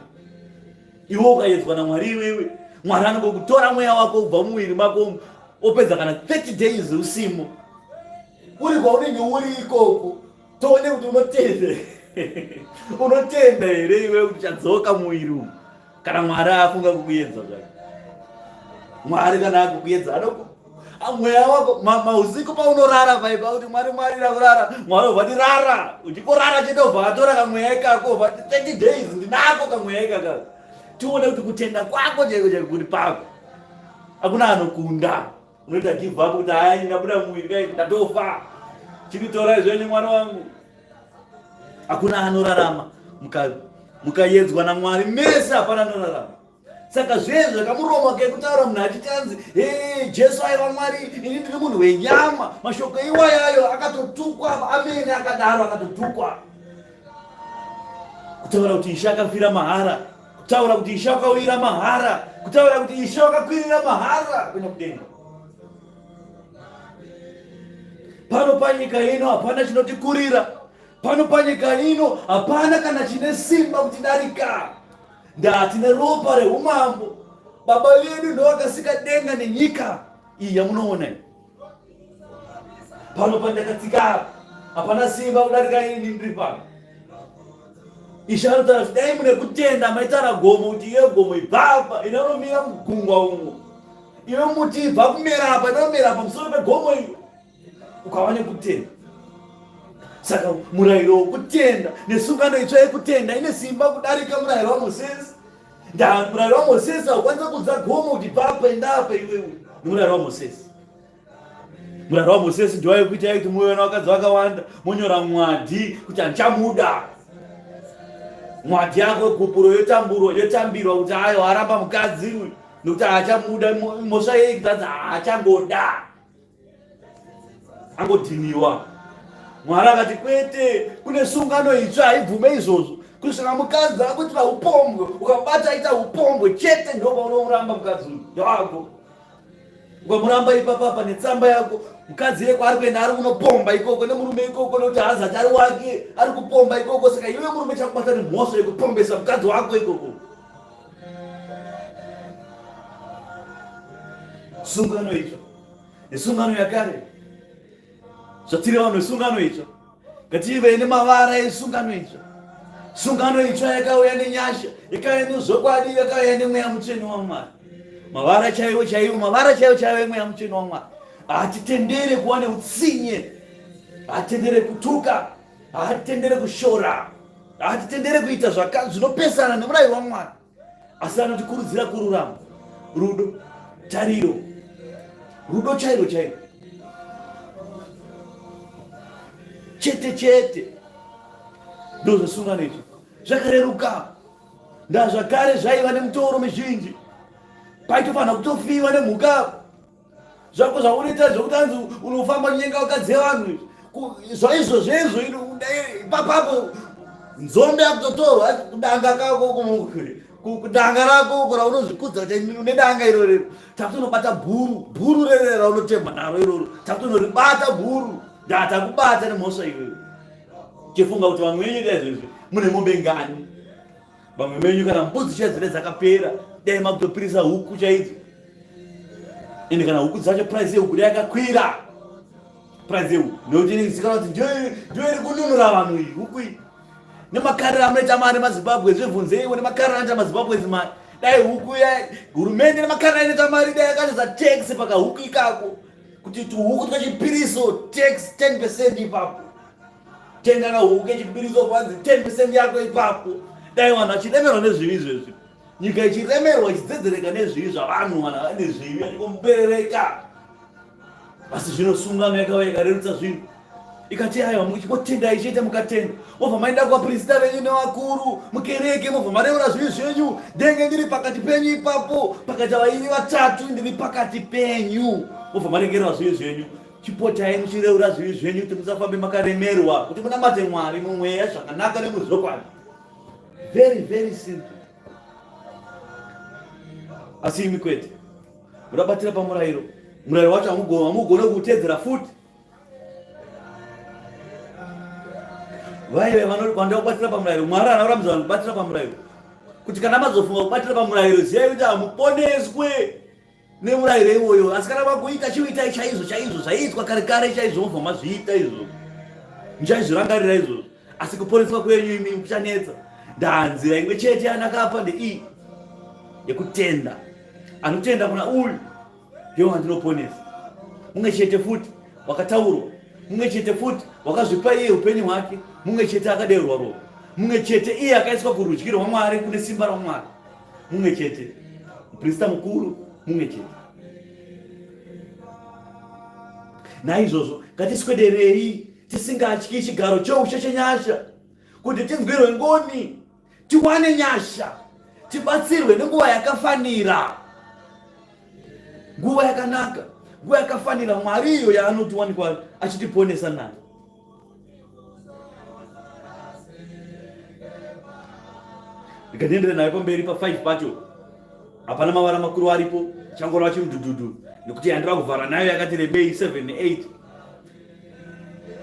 Speaker 2: Iwe ukaedzwa naMwari iwewe, Mwari anongokutora mweya wako kubva mumuviri mako opedza kana 30 days usimo. Uri kwaunenge uri ikoko, toone kuti unotenda. Unotenda here iwe kuti chadzoka muviri umu? Kana Mwari afunga kukuedza zvake. Mwari kana akukuedza anoku mweya wako mausiku paunorara paipa kuti Mwari, Mwari ndakurara, Mwari obva ti rara, uchikorara chete obva atora kamweya ikako obva ti 30 days ndinako kamweya ikaka, tione kuti kutenda kwako chaiko chaiko kuri pako. Hakuna anokunda, unoita give up kuti hayi ndabuda muviri kai ndatofa, chinditorai zvenyu mwana wangu. Hakuna anorarama mukayedzwa naMwari mese, hapana anorarama. Saka zviye zvakamuromo kekutaura munhu achiti anzi hey, Jesu aiva Mwari, ini ndiri munhu wenyama. Mashoko iwayayo akatotukwa amene, akadaro akatotukwa. Kutaura kuti Ishe akafira mahara, kutaura kuti Ishe akauyira mahara, kutaura kuti Ishe wakakwirira mahara kuenda kudenga. Pano panyika ino hapana chinotikurira, pano panyika ino hapana kana chine simba kutidarika. Ndati neropa reumambo, Baba vedu ndovakasika denga nenyika iyi yamunoona iyi. Pano pandakatsika apa hapana simba kudarika ini ndiri pano. Ishe anotaura kuti dai mune kutenda maitaura gomo kuti iye gomo ibva apa inonomira mugungwa umo, iwe muti ibva kumera apa inomera pamusoro pegomo iyo, ukava nekutenda. Saka murayiro wokutenda nesungano itsva yekutenda ine simba kudarika murayiro waMosesi. Murayiro waMosesi haukwanisa kudza gomo kuti bva apa enda apa iwewe. Nemurayiro waMosesi. Murayiro waMosesi ndiwo waikuita kuti muve nevakadzi vakawanda, monyora mwadhi kuti handichamuda. Mwadhi yako gupuro yotamburo yotambirwa kuti ayo aramba mukadzi uyu nokuti haachamuda, mhosva yei kuti anzi haachangoda. Angodhiniwa. Mwari akati kwete, kune sungano itsva haibvume izvozvo. Kusvika mukadzi akuitira upombwe, ukabata aita upombwe chete ndo paunomuramba mukadzi uyu ndewako. Ukamuramba ipapapa netsamba yako, mukadzi yeko ari kuenda ari kunopomba ikoko nemurume ikoko nekuti haazati ari wake, ari kupomba ikoko. Saka iwe murume chakubata nemhosva yekupombesa mukadzi wako ikoko. Sungano itsva nesungano yakare, zvatiri vanhu vesungano itsva, ngative nemavara esungano itsva. Sungano itsva yakauya nenyasha, yakauya nezvokwadi, yakauya nemweya mutsvene waMwari. Mavara chaiwo chaiwo, mavara chaiwo chaiwo emweya mutsvene waMwari. Hatitendere kuva neutsinye, hatitendere kutuka, hatitendere kushora, hatitendere kuita zvinopesana nemurayiro waMwari. Asi anotikurudzira kururama, rudo, tariro, rudo chairo chairo, chete chete. Ndozvesungano izvi zvakareruka, ndazvakare zvaiva nemutoro mizhinji, paitofanira kutofiwa nemhuka. Zvako zvaunoita zvekuti anzi unofamba nyenga vakadzi vevanhu zvaizvo zvezvo ipapapo nzombe yakutotorwa kudanga kako kudanga rako uko raunozvikudza kuti une danga iroro takutonobata bhuru bhuru rere raunotemba naro iroro takutonoribata bhuru ndatakubata nemhosva iyoyo. Chifunga kuti vamwe venyu dai zvezvi mune mombe ngani, vamwe venyu kana mbudzi chaidzo dai dzakapera, dai makutopirisa huku chaidzo. Ende kana huku dzacho price yehuku dai yakakwira, price yehuku nekuti inenge ichizikanwa kuti ndiyo iri kununura vanhu iyi huku iyi. Nemakariro amunoita mari maZimbabwe, zvibvunzeiwo nemakariro anoita maZimbabwe mari. Dai huku ya hurumende nemakariro anoita mari dai yakatoisa tax pakahuku ikako. Kuti tuhuku twechipiriso tax 10 percent ipapo. Tenga kahuku kechipiriso kwanzi 10 percent yako ipapo. Dai vanhu vachiremerwa nezvivi izvezvi. Nyika ichiremerwa ichidzedzereka nezvivi zvavanhu, vanhu vane zvivi vachingomberereka. Asi zvino sungano yakauya ikarerutsa zvinhu. Ikati aiwa muchingotendai chete mukatenda. Mobva maenda kuvaprista venyu nevakuru mukereke mobva mareura zvivi zvenyu. Ndenge ndiri pakati penyu ipapo, pakati vaini vatatu ndiri pakati penyu. Mobva maregerera zvivi zvenyu. Chipotai muchireura zvivi zvenyu kuti musafambe makaremerwa, kuti munamate Mwari mumweya zvakanaka nemuzvokwadi. Very very simple. Asi imi kwete. Munobatira pamurayiro. Murayiro wacho hamugone kuutedzera futi. Vaive vanoda kubatira pamurayiro. Mwari haana kurambidza vanhu kubatira pamurayiro. Kuti kana mazofunga kubatira pamurayiro, ziyai kuti hamuponeswe nemurayiro iwoyo. Asi kana makuita, chiitai chaizvo chaizvo zvaiitwa kare kare chaizvo, mobva mazviita izvozvo. Muchaizvirangarira izvozvo. Asi kuponeswa kwenyu imi kuchanetsa. Ndanzira imwe chete yanakapa ndeiyi yekutenda. Anotenda kuna uyu ndiye wandinoponesa. Mumwe chete futi wakataurwa, mumwe chete futi wakazvipa iye upenyu hwake, mumwe chete akadeurwa ropa, mumwe chete iye akaiswa kurudyi rwaMwari kune simba raMwari, mumwe chete muprista mukuru, mumwe chete. Naizvozvo ngatiswederei tisingatyi chigaro choushe chenyasha, kuti tinzwirwe ngoni, tiwane nyasha, tibatsirwe nenguva yakafanira, nguva yakanaka, nguva yakafanira Mwari iyo yaanotiwanikwa achitiponesa nayo. Ndikatiendere nayo pamberi pa5 pacho, hapana mavara makuru aripo, changorova chimudhudhudhu nekuti yandira kuvhara nayo yakati rebei 7 8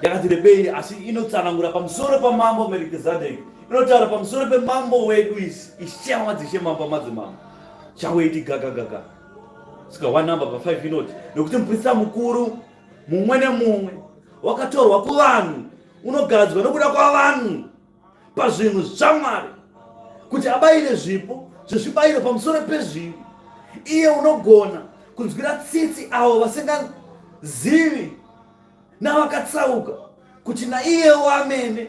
Speaker 2: yakati rebei, asi inotsanangura pamusoro pamambo Melkizedeki, inotaura pamusoro pemambo wedu ishe wamadzishe, mambo wamadzimambo. Changoiti gaga gaga. Saka one number pa 5 inoti, nekuti muprista mukuru mumwe nemumwe wakatorwa kuvanhu, unogadzwa nokuda kwavanhu pazvinhu zvaMwari, kuti abayire zvipo zvezvibayiro pamusoro pezvivi. Iye unogona kunzwira tsitsi avo vasingazivi navakatsauka, kuti naiyewo amene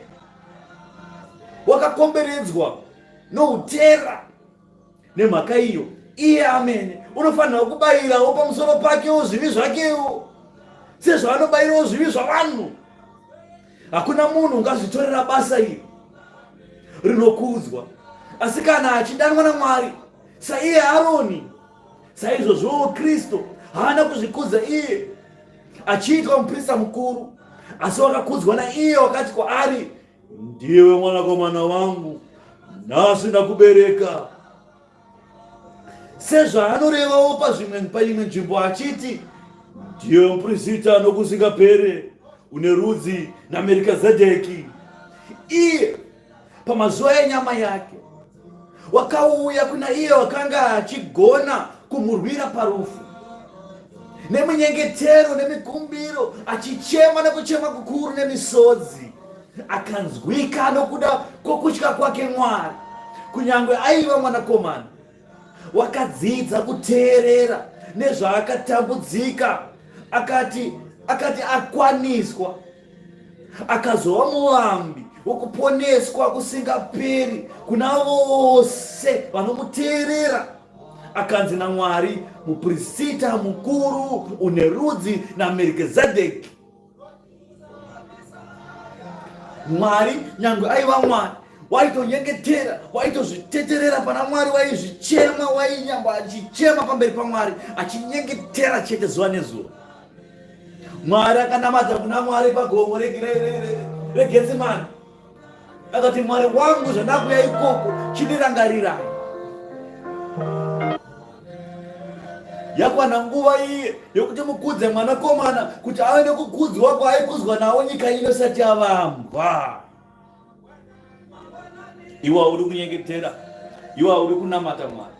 Speaker 2: wakakomberedzwa noutera. Nemhaka iyo iye amene unofanira kubayirawo pamusoro pakewo zvivi zvakewo, sezvaanobayirawo zvivi zvavanhu. Hakuna munhu ungazvitorera basa iri rinokudzwa, asi kana achidanwa naMwari saiye Aroni, saizvozvowo Kristu haana kuzvikudza iye achiitwa muprista mukuru, asi wakakudzwa naiye wakati kwaari, ndiwe mwanakomana wangu, nhasi ndakubereka. Sezvaanorevawo pazvimwe paimwe nzvimbo achiti, ndiwe muprista nokusingapere, une rudzi naMerikizedeki. Iye pamazuva enyama yake wakauya kuna iye wakanga achigona kumurwira parufu, nemunyengetero nemikumbiro, achichema nekuchema kukuru nemisodzi, akanzwika nokuda kwokutya kwake Mwari. Kunyangwe aiva mwanakomana, wakadzidza kuteerera nezvaakatambudzika, akati akwaniswa, akazova muvambi wokuponeswa kusingaperi kuna vose vanomuteerera. Akanzi naMwari muprista mukuru une rudzi naMerkizedeki. Mwari nyangwe aiva Mwari, waitonyengetera, waitozviteterera pana Mwari, waizvichema, wainyangwe achichema pamberi paMwari, achinyengetera chete zuva nezuva. Mwari akanamata kuna Mwari pagomo reGetsemani, akati, Mwari wangu, zvandakuya ikoko, chindirangarirai. Yakwana nguva iye yokuti mukudze mwanakomana, kuti ave nekukudzwa kwaaikudzwa nawo nyika ino isati yavambwa. Iwe haudi kunyengetera, iwe haudi kunamata Mwari.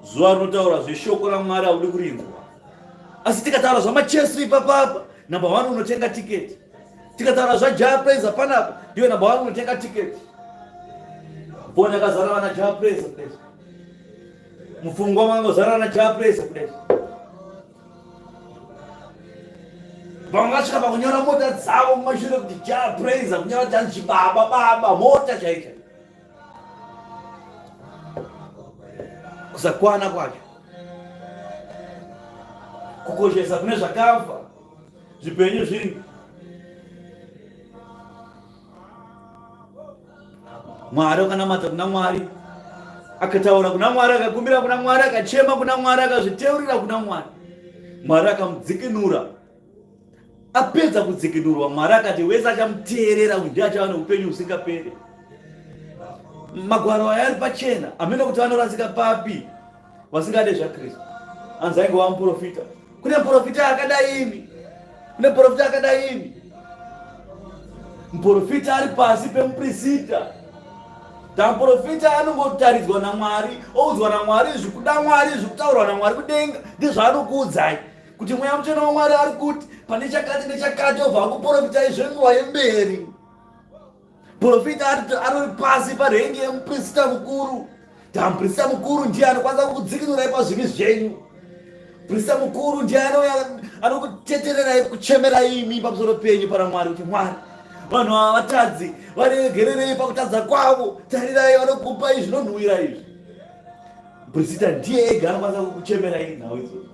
Speaker 2: Zuva rinotaura zveshoko raMwari haudi kurinzwa. Asi tikataura zvamachesu ipapapa, number 1 unotenga tiketi. Tikataura zvaJah Prayzah panapa, ndiwe number 1 unotenga tiketi. Foni yakazara vana Jah Prayzah kudai. Mupfungwa mangozara vana Jah Prayzah kudai. Vamwe vasvika pakunyora mota dzavo mumashure kuti Jah Prayzah, kunyora kuti hanzi chibaba baba, mota chaicha. Kusakwana kwacho, kukoshesa kune zvakafa, zvipenyu zviri Mwari akanamata kuna Mwari, akataura kuna Mwari, akakumbira kuna Mwari, akachema kuna Mwari, akazviteurira kuna Mwari. Mwari akamudzikinura. Apedza kudzikinurwa, Mwari akati wese achamuteerera ndiye achava neupenyu husingaperi. Magwaro aya ari pachena, hameno kuti vanorasika papi vasingade zvaKristu. Anzi aingova muprofita. Kune muprofita akadai imi, kune muprofita akadai imi. Muprofita ari pasi pemuprista. Tamuprofita anongotaridzwa naMwari, oudzwa naMwari zvikuda Mwari, zvikutaurwa naMwari kudenga, ndizvaanokuudzai kuti Mweya Mutsvene waMwari ari kuti pane chakati nechakati, obva akuprofitai zvenguva yemberi. Profita ari pasi parengi yemuprista mukuru. Tamuprista mukuru ndiye anokwanisa kukudzikinurai pazvivi zvenyu. Muprista mukuru ndiye anokutetererai kuchemerai imi pamusoro penyu pana Mwari kuti Mwari vanhu ava vatadzi varegererei pakutadza kwavo, tarirai vanokupai zvinonhuwira izvi. Muprista ndiye ega anokwanisa kukuchemerai nhau idzodzo.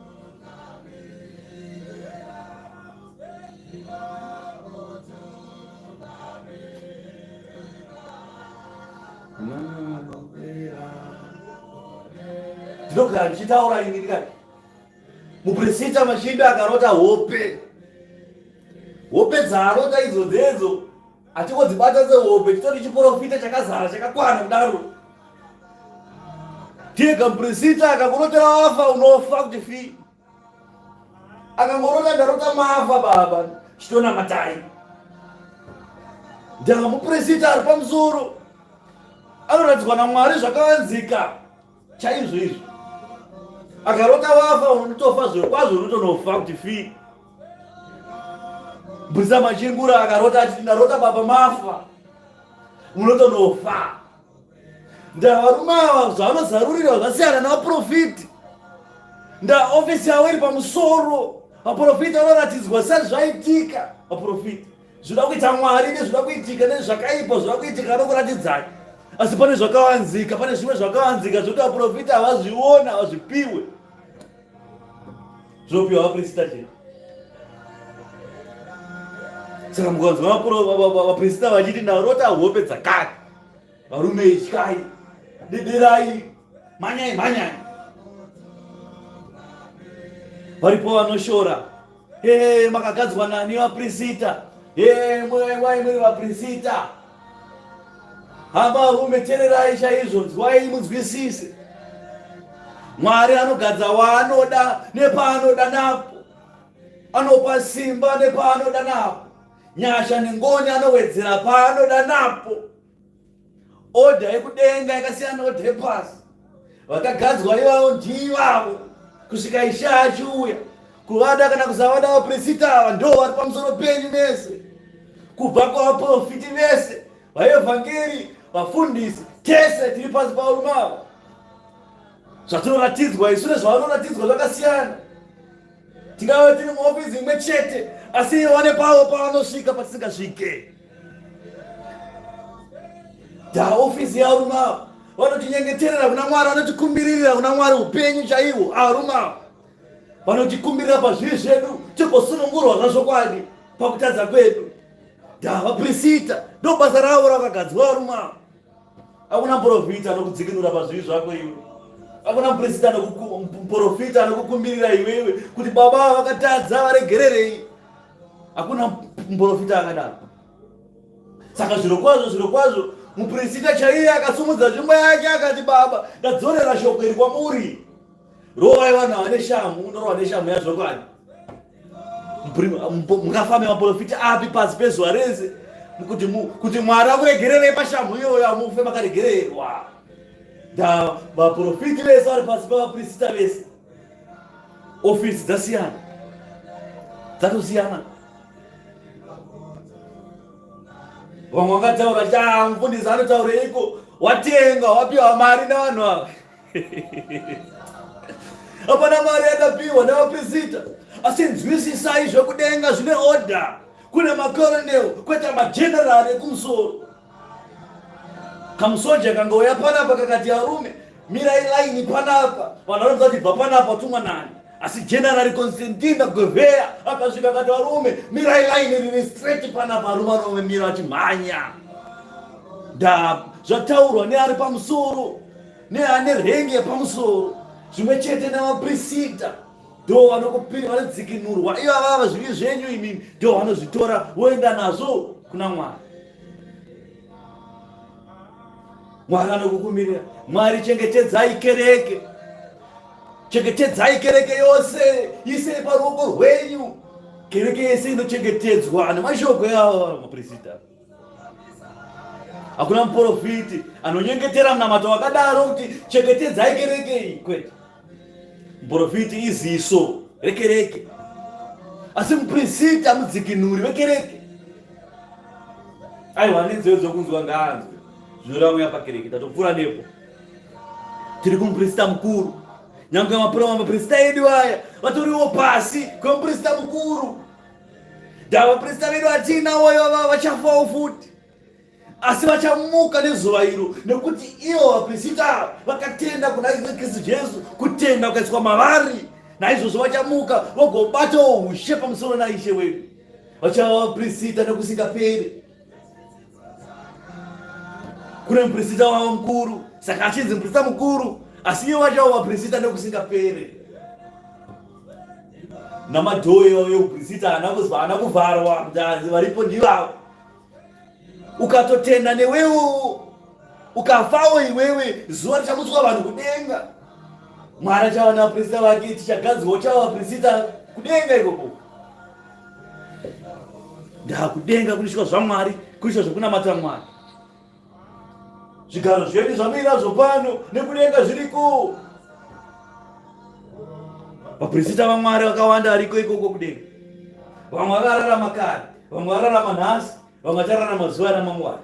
Speaker 2: Ndinogara ndichitaura ini ndikati mupurisita machinda akarota hope, hope dzaarota idzo dzedzo atingodzibata sehope, chitori chiporofita chakazara chakakwana kudaro. Tega mupurisita akakurotera wafa unofa kuti fii akangorota ndarota mafa baba chitonamatai ndava mupuresita ari pamusoro anoratidzwa namwari zvakavanzika chaizvo izvi akarota wafa unotofa zviro kwazvo unotonofa kuti fi mupurisa machingura akarota achiti ndarota baba mafa munotonofa Ndaa varume ava zvavanozarurira zvasiyana navaprofiti. Ndaa ofisi yavo iri pamusoro. Vaprofiti vanoratidzwa sati zvaitika. Vaprofiti zvinoda kuita Mwari nezvinoda kuitika nezvakaipa zvinoda kuitika anokuratidzai. Asi pane zvakavanzika, pane zvimwe zvakavanzika zvekuti vaprofiti havazviona, havazvipiwe. Zvinopiwa vaprista chete. Saka mukanzwa vaprista vachiti ndarota hope dzakati Varume ityai, dederai, mhanyai mhanyai. Varipo vanoshora, hey, makagadzwa nani vaprisita? Hey, wai muri vaprisita? Hama varume tererai chaizvo, nzwai munzwisise. Mwari anogadza waanoda nepaanoda napo, anopa simba nepaanoda napo, nyasha nengoni anowedzera paanoda napo. Odha yekudenga yakasiyana neodha yepasi. Vakagadzwa ivavo ndivavo kusvika Ishe achiuya. Kuvada kana kusavada vapirisita ava ndo vari pamusoro penyu mese, kubva kwavaprofiti vese, vaevhangeri, vafundisi, tese tiri pasi pavarume ava. Zvatinoratidzwa isu nezvavanoratidzwa zvakasiyana. Tingave tiri muofisi imwe chete, asi ivo vane pavo pavanosvika patisingasvike. Da ofisi yarume ava vanotinyengeterera kuna Mwari, vanotikumbiririra kuna Mwari upenyu chaihwo. Arume ava vanotikumbirira pazvivi zvedu tigosunungurwa zvazvokwadi pakutadza kwedu. Da vaprisita ndo basa ravo rakagadzwa varume ava. Hakuna muprofita anokudzikinura pazvivi zvako iwe. Hakuna muprofita muprofita anokukumbirira iwewe kuti baba vakatadza varegererei. Hakuna muprofita akadaro. Saka zvirokwazvo zvirokwazvo muprofita chaiye akasumudza nzvimbo yake akati baba ndadzorera shoko iri kwamuri. Rovai vanhu ava neshamhu, unorova neshamhu yazvokwadi. Mungafambe maprofita api pasi pezuva rese kuti kuti Mwari akuregererei pashamhu iyoyo amufe makaregererwa. Da vaprofiti vese vari pasi pavaprisita vese. Ofisi dzasiyana. Dzatosiyana. Vamwe vakataura cha mufundisi anotaureiko watenga wapiwa mari nevanhu ava. Hapana mari yakapiwa nevaprisita. Asi nzwisisai zvekudenga zvine order. Kune macolonel kwete mageneral ekumusoro. Kamusoja kangouya panapa kakati arume mirai laini panapa. Vanhu vanoziva kuti bva panapa tumwa nani. Asi General Constantine Guvheya akasvika akati varume mirai laini riri straight panapa varume vanomira vachimhanya. Nda zvataurwa neari pamusoro neane renge yepamusoro zvimwe chete nevaprisita ndo vanokupiri vanodzikinurwa ivavava zvivi zvenyu imimi ndo vanozvitora voenda nazvo kuna Mwari. Mwari anokukumirira. Mwari chengetedzai kereke, chengetedzai kereke yose, isei paruoko rwenyu. Kereke yese inochengetedzwa nemashoko yawo maprisita. Hakuna muprofiti anonyengetera munamato wakadaro kuti chengetedzai kereke iyi, kwete. Muprofiti iziso rekereke, asi muprisita mudzikinuri wekereke. Aiwa, nenzeve dzokunzwa ngaanzwe zvinoreva mweya pakereke. Tatopfuura nepo, tiri kumuprista mukuru. Nyange maprisita edu aya vatoriwo pasi kwemuprista mukuru. Dava vaprista vedu atiinawo ivava vachafawo futi asi vachamuka nezuva iro nekuti ivo vaprisita vakatenda kuna Kristu Jesu, kutenda kukaiswa mavari, naizvozvo vachamuka vagobatawo ushe pamusoro naIshe wedu, vachava vaprisita nekusingaperi. Kune muprisita wavo mukuru, saka achinzi muprisita mukuru, asi ivo vachava vaprisita nekusingaperi. Namadhoo iwayo euprisita haana kuvharwa, varipo ndivavo. Ukatotenda newewo ukafawo iwewe, zuva richamutswa vanhu kudenga. Mwari achava navaprista vake, tichagadzirwa uchava vaprista kudenga ikoko. Ndakudenga kunisvika zvaMwari, kunisvika zvekunamata Mwari. Zvigaro zvedu zvamuinazvo pano nekudenga zviriko. Vaprista vaMwari vakawanda variko ikoko kudenga. Vamwe vakararama kare, vamwe vararama nhasi, vamwe vachararama zuva ramangwana.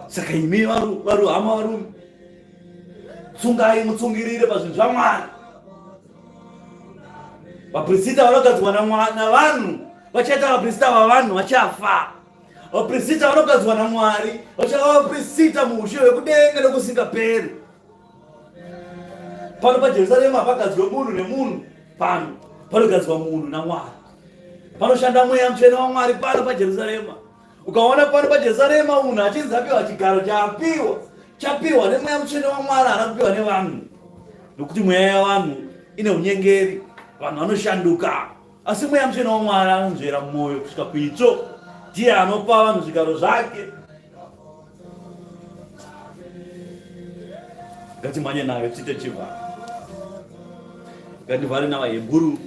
Speaker 2: Saka imi varuhama varume, tsungai mutsungirire pazvinhu zvaMwari. Vaprisita vanogadzwa navanhu vachaita vaprisita vavanhu vachafa. Vaprisita vanogadzwa naMwari vachava vaprisita muushe hwekudenga nokusingaperi. Pano paJerusarema hapagadzwe munhu nemunhu, pano panogadzwa munhu naMwari. Panoshanda mweya mutsvene waMwari pano paJerusarema. Ukaona pano paJerusarema munhu achinzi apiwa chigaro chaapiwa, chapiwa nemweya mutsvene waMwari, haana kupiwa nevanhu, nokuti mweya yavanhu ine unyengeri, vanhu vanoshanduka. Asi mweya mutsvene waMwari anonzvera mwoyo kusvika kuitsvo, ndiye anopa vanhu zvigaro zvake. Ngatimhanye nayo tiite chivharo. Ngativhare navaHebhuru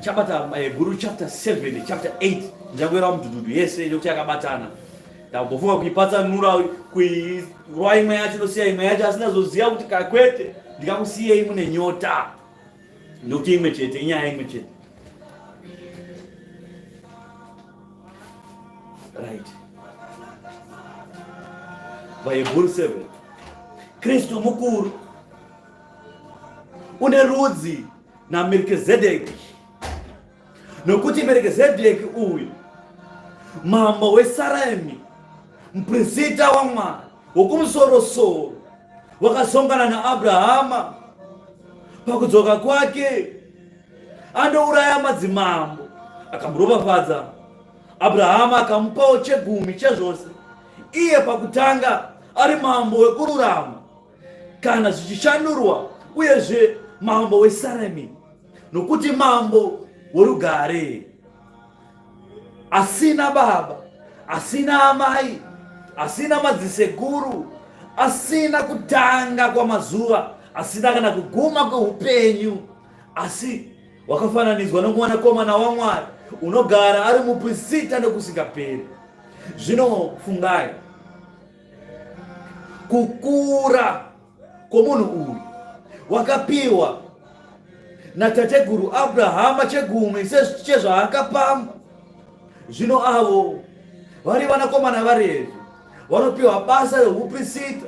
Speaker 2: chabata Mahebhuru chapter 7 chapter 8 ndichakuera mudhudhudhu yese nekuti yakabatana. Ndambofunga kuipatsanura kuirwa imwe yacho nosiya imwe yacho asi ndazoziva kuti kakwete ndikakusiyei mune nyota nekuti imwe chete inyaya imwe chete. Right. VaHebhuru 7. Kristu mukuru une rudzi naMerkizedeki, nokuti Merkizedeki uyu mambo weSaremi, muprista waMwari wokumusorosoro, wakasongana naAbrahama pakudzoka kwake andouraya madzimambo, akamuropafadza. Abrahama akamupawo chegumi chezvose, iye pakutanga ari mambo wekururama, kana zvichishandurwa, uyezve mambo weSaremi, nokuti mambo worugare, asina baba, asina amai, asina madzisekuru, asina kutanga kwamazuva, asina kana kuguma kweupenyu, asi wakafananidzwa nomwanakomana waMwari unogara ari muprisita nokusingaperi. Zvino fungai kukura kwomunhu uyu wakapiwa natateguru Abrahama chegumi chezvaakapamba. Zvino avo vari vanakomana vaRevhi vanopiwa basa reuprisita.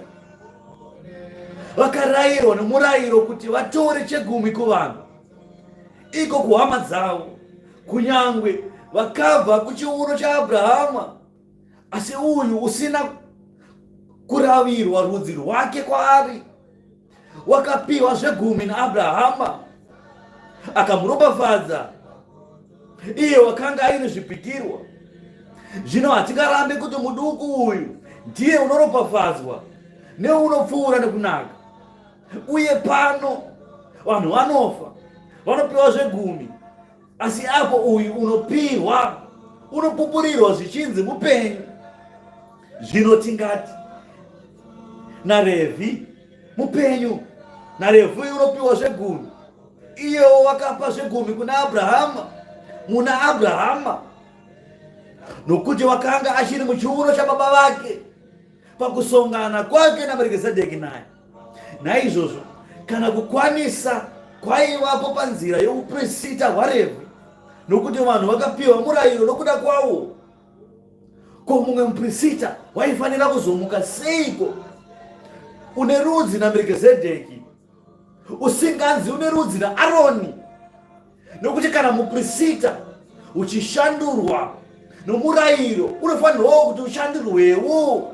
Speaker 2: Vakarayirwa nomurayiro kuti vatore chegumi kuvanhu, iko kuhama dzavo, kunyangwe vakabva kuchiuno chaAbrahama, asi uyu usina kuravirwa rudzi rwake kwaari wakapiwa zvegumi naAbrahama akamuropafadza iye wakanga aine zvipikirwa. Zvino hatingarambi kuti muduku uyu ndiye unoropafadzwa neunopfuura nekunaka. Uye pano vanhu vanofa vanopiwa zvegumi, asi apo uyu unopiwa unopupurirwa zvichinzi mupenyu. Zvino tingati naRevhi mupenyu, naRevhi unopiwa zvegumi, iyewo wakapa zvegumi kuna Abrahama, muna Abrahama, nokuti wakanga achiri muchiuno chababa vake pakusongana kwake naMerkizedeki naye. Naizvozvo kana kukwanisa kwaivapo panzira youprisita hwaRevhi, nokuti vanhu vakapiwa murayiro nokuda kwawo, ko mumwe muprisita waifanira kuzomuka seiko une rudzi naMerkizedeki, usinganzi une rudzi naAroni? Nokuti kana muprisita uchishandurwa nomurayiro, unofanirwawo kuti ushandurwewo.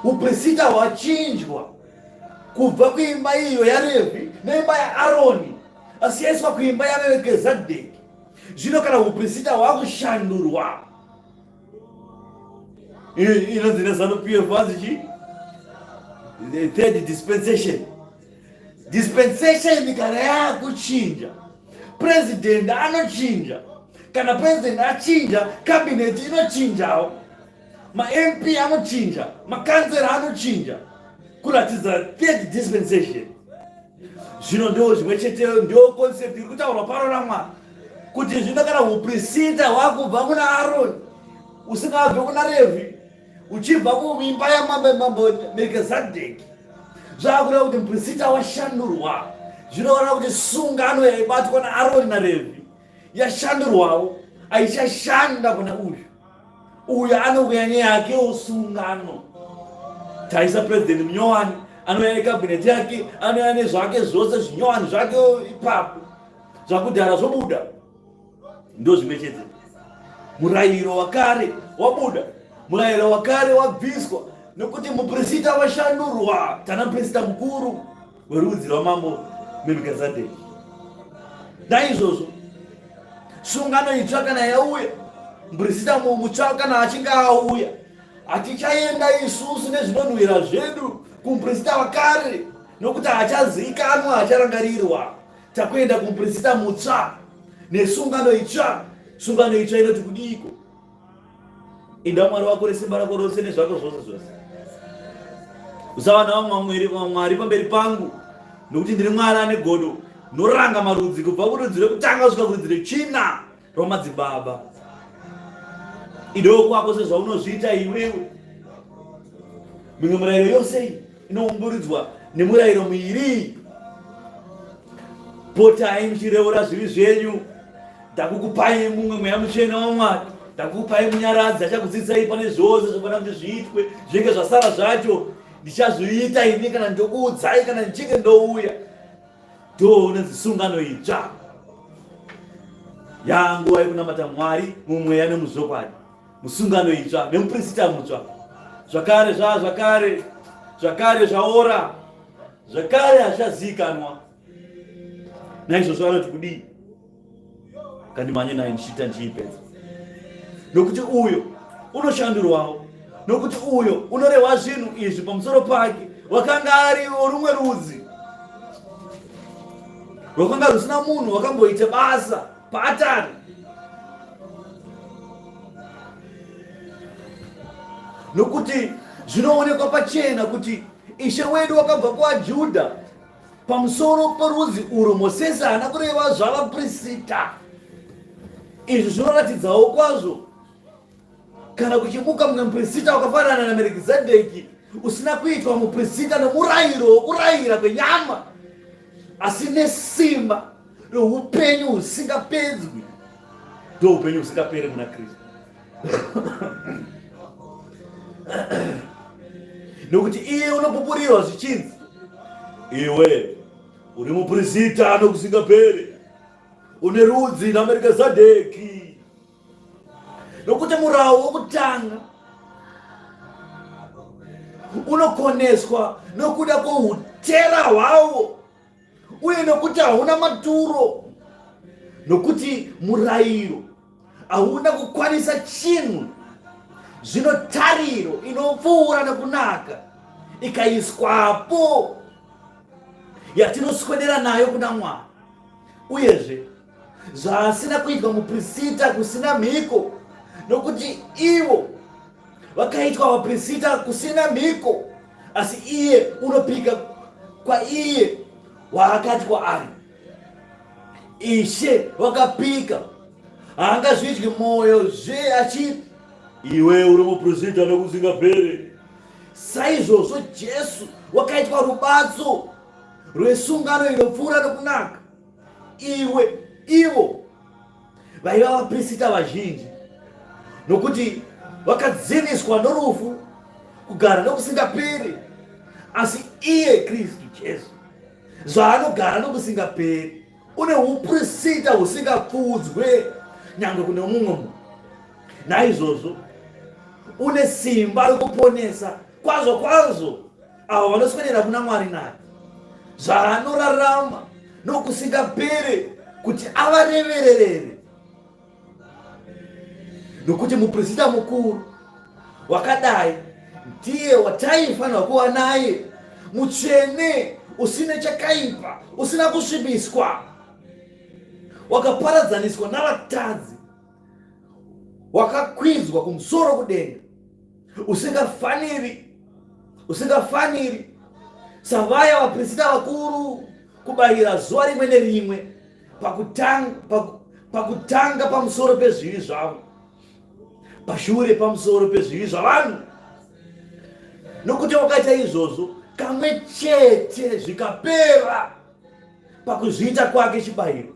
Speaker 2: Uprisita hwachinjwa kubva kuimba iyo yaRevhi neimba yaAroni, asi yaiswa kuimba yaMerkizedeki. Zvino kana uprisita hwakushandurwa, inonzi neZanu PF hanzi chi the third dispensation. Dispensation kana yakuchinja, president anochinja. Kana president achinja, cabinet inochinjawo, maMP anochinja, makanzera anochinja, kuratidza third dispensation. Zvino ndo zvimwe chete, ndo concept iri kutaurwa pano naMwari, kuti zvino kana uprisita hwakubva kuna Aroni, usingabve kuna Revhi, uchibva kuimba yamambo Melkizedeki, zvakureva kuti muprisita washandurwa. Zvinoreva kuti sungano yaibatwa naAroni naRevhi yashandurwawo, aichashanda kuna uyu. Uyu anouya neyakewo sungano. Taisa president munyowani, anouya nekabhineti yake, anouya nezvake zvose zvinyowani zvake ipapo, zvakudhara zvobuda. Ndo zvimwe chete, murayiro wakare wabuda, murayiro wakare wabviswa, nokuti muprisita washandurwa. Tana muprisita mukuru werudzi rwamambo Melkizedeki. Naizvozvo sungano itsva kana yauya, muprisita mutsva kana achinge auya, hatichaenda isusu nezvinonhuhwira zvedu kumuprisita wakare, nokuti hachazikanwa, hacharangarirwa. Takuenda kumuprisita mutsva nesungano itsva. Sungano itsva inoti kudiiko? Ida Mwari wako nesimba rako rose nezvako zvose zvose. Usava navamwe vamwari pamberi pangu, nokuti ndiri Mwari ane godo, noranga marudzi kubva kurudzi rwekutanga kusvika kurudzi rwechina rwamadzibaba. Idawo kwako sezvaunozviita iwewe. Mimwe murayiro yose iyi inoumburudzwa nemurayiro miiri. Potai muchireura zvivi zvenyu. Ndakukupai mumwe Mweya Mutsvene waMwari, ndakukupai Munyaradzi achakudzidzisai pane zvose zvofanira kuti zviitwe. Zvinenge zvasara zvacho ndichazviita ini, kana ndokuudzai, kana ndichinge ndouya. Toona sungano itsva yanguva yekunamata Mwari mumweya nemuzvokwadi, musungano itsva nemuprista mutsva. Zvakare zvaa zvakare, zvakare zvaora, zvakare hazvichazivikanwa. Naizvozvo anoti kudii? Kandimhanye naye ndichiita ndichiipedza, nokuti uyo unoshandurwawo, nokuti uyo unorehwa zvinhu izvi pamusoro pake wakanga ari worumwe rudzi rwakanga rusina munhu wakamboita basa paatari. Nokuti zvinoonekwa pachena kuti Ishe wedu wakabva kuvaJudha. Pamusoro porudzi urwu Mosesi haana kureva zvavaPrisita. Izvi zvinoratidzawo kwazvo kana kuchimuka mumwe muprisita wakafanana naMerkizedeki, usina kuitwa muprisita nomurayiro wokurayira kwenyama, asi nesimba roupenyu husingapedzwi. Ndoupenyu husingaperi muna Kristu. Nokuti iye unopupurirwa zvichinzi, iwe uri mupurisita nokusingaperi, une rudzi naMerikizadheki. Nokuti murawo wokutanga unokoneswa nokuda kwoutera hwawo uye nokuti hauna maturo, nokuti murayiro hauna kukwanisa chinhu. Zvino tariro inopfuura nokunaka ikaiswapo yatinoswedera nayo kuna Mwari. Uyezve zvaasina kuitwa muprisita kusina mhiko, nokuti ivo vakaitwa vaprisita kusina mhiko, asi iye unopika kwaiye waakati kwaari, Ishe wakapika, haangazvidyi mwoyo zve, achiti, iwe uri muprisita nokusingaperi. Saizvozvo Jesu wakaitwa rubatso rwesungano inopfuura nokunaka. Iwe ivo vaiva vaprisita vazhinji, nokuti vakadziviswa norufu kugara nokusingaperi, asi iye Kristu Jesu zvaanogara nokusingaperi, une uprisita husingapfuudzwe nyange kune mumwe munhu. Naizvozvo une simba rokuponesa kwazvo kwazvo avo vanoswedera kuna Mwari naye, zvaanorarama nokusingaperi kuti avarevererere. Nokuti muprista mukuru wakadai ndiye wataifanirwa kuva naye, mutsvene, usina chakaipa, usina kusvibiswa, wakaparadzaniswa navatadzi, wakakwidzwa kumusoro kudenga, usingafaniri savaya vaprista vakuru kubayira zuva rimwe nerimwe pakutanga pamusoro pezvivi zvavo, pashure pamusoro pezvivi zvavanhu, nokuti wakaita izvozvo kamwe chete zvikapera pakuzviita kwake chibayiro.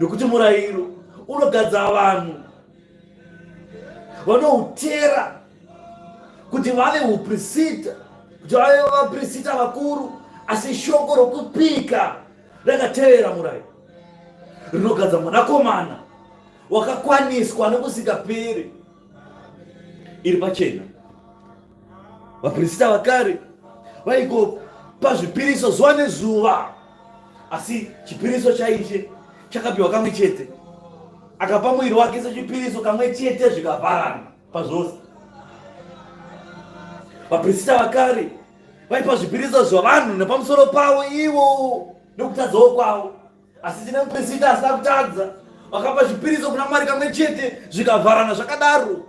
Speaker 2: Nokuti murayiro unogadza vanhu vanoutera kuti vave uprisita, kuti vave vaprista vakuru, asi shoko rokupika rakatevera murayiro rinogadza mwanakomana wakakwaniswa nokusingaperi. Iri pachena, vaprista vakare vaingopa zvipiriso zuva nezuva, asi chipiriso chaIshe chakapiwa kamwe chete. Akapa muviri wake sechipiriso kamwe chete zvikavharana pazvose. Vaprista vakare vaipa zvipiriso zvavanhu nepamusoro pavo ivo nokutadzawo kwavo, asi tine muprista asina kutadza, vakapa zvipiriso kuna Mwari kamwe chete zvikavharana zvakadaro.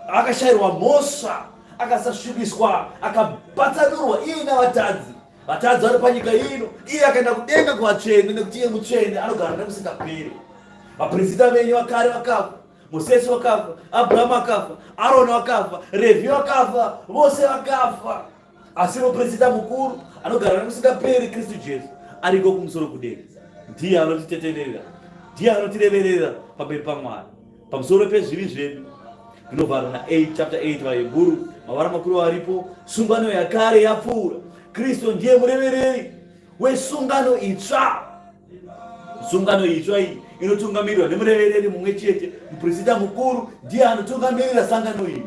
Speaker 2: Akashayirwa mhosva, akasasvibiswa, akapatsanurwa iye navatadzi. Vatadzi vari panyika ino, iye akaenda kudenga kuvatsvene, nekuti iye mutsvene anogara nekusingaperi. Vaprista venyu vakare vakafa, Mosesi wakafa, Abrahamu akafa, Aroni wakafa, Revhi wakafa, vose vakafa. Asi muprista mukuru anogara nekusingaperi, Kristu Jesu, ariko kumusoro kudenga, ndiye anotiteterera, ndiye anotireverera pamberi paMwari pamusoro pezvivi zvedu. Ndinovhara na 8 chapter 8 vaHebhuru, mavara makuru aripo. Sungano yakare yapfuura, Kristu ndiye murevereri wesungano itsva. Sungano itsva iyi inotungamirirwa nemurevereri mumwe chete, muprista mukuru ndiye anotungamirira sangano iri.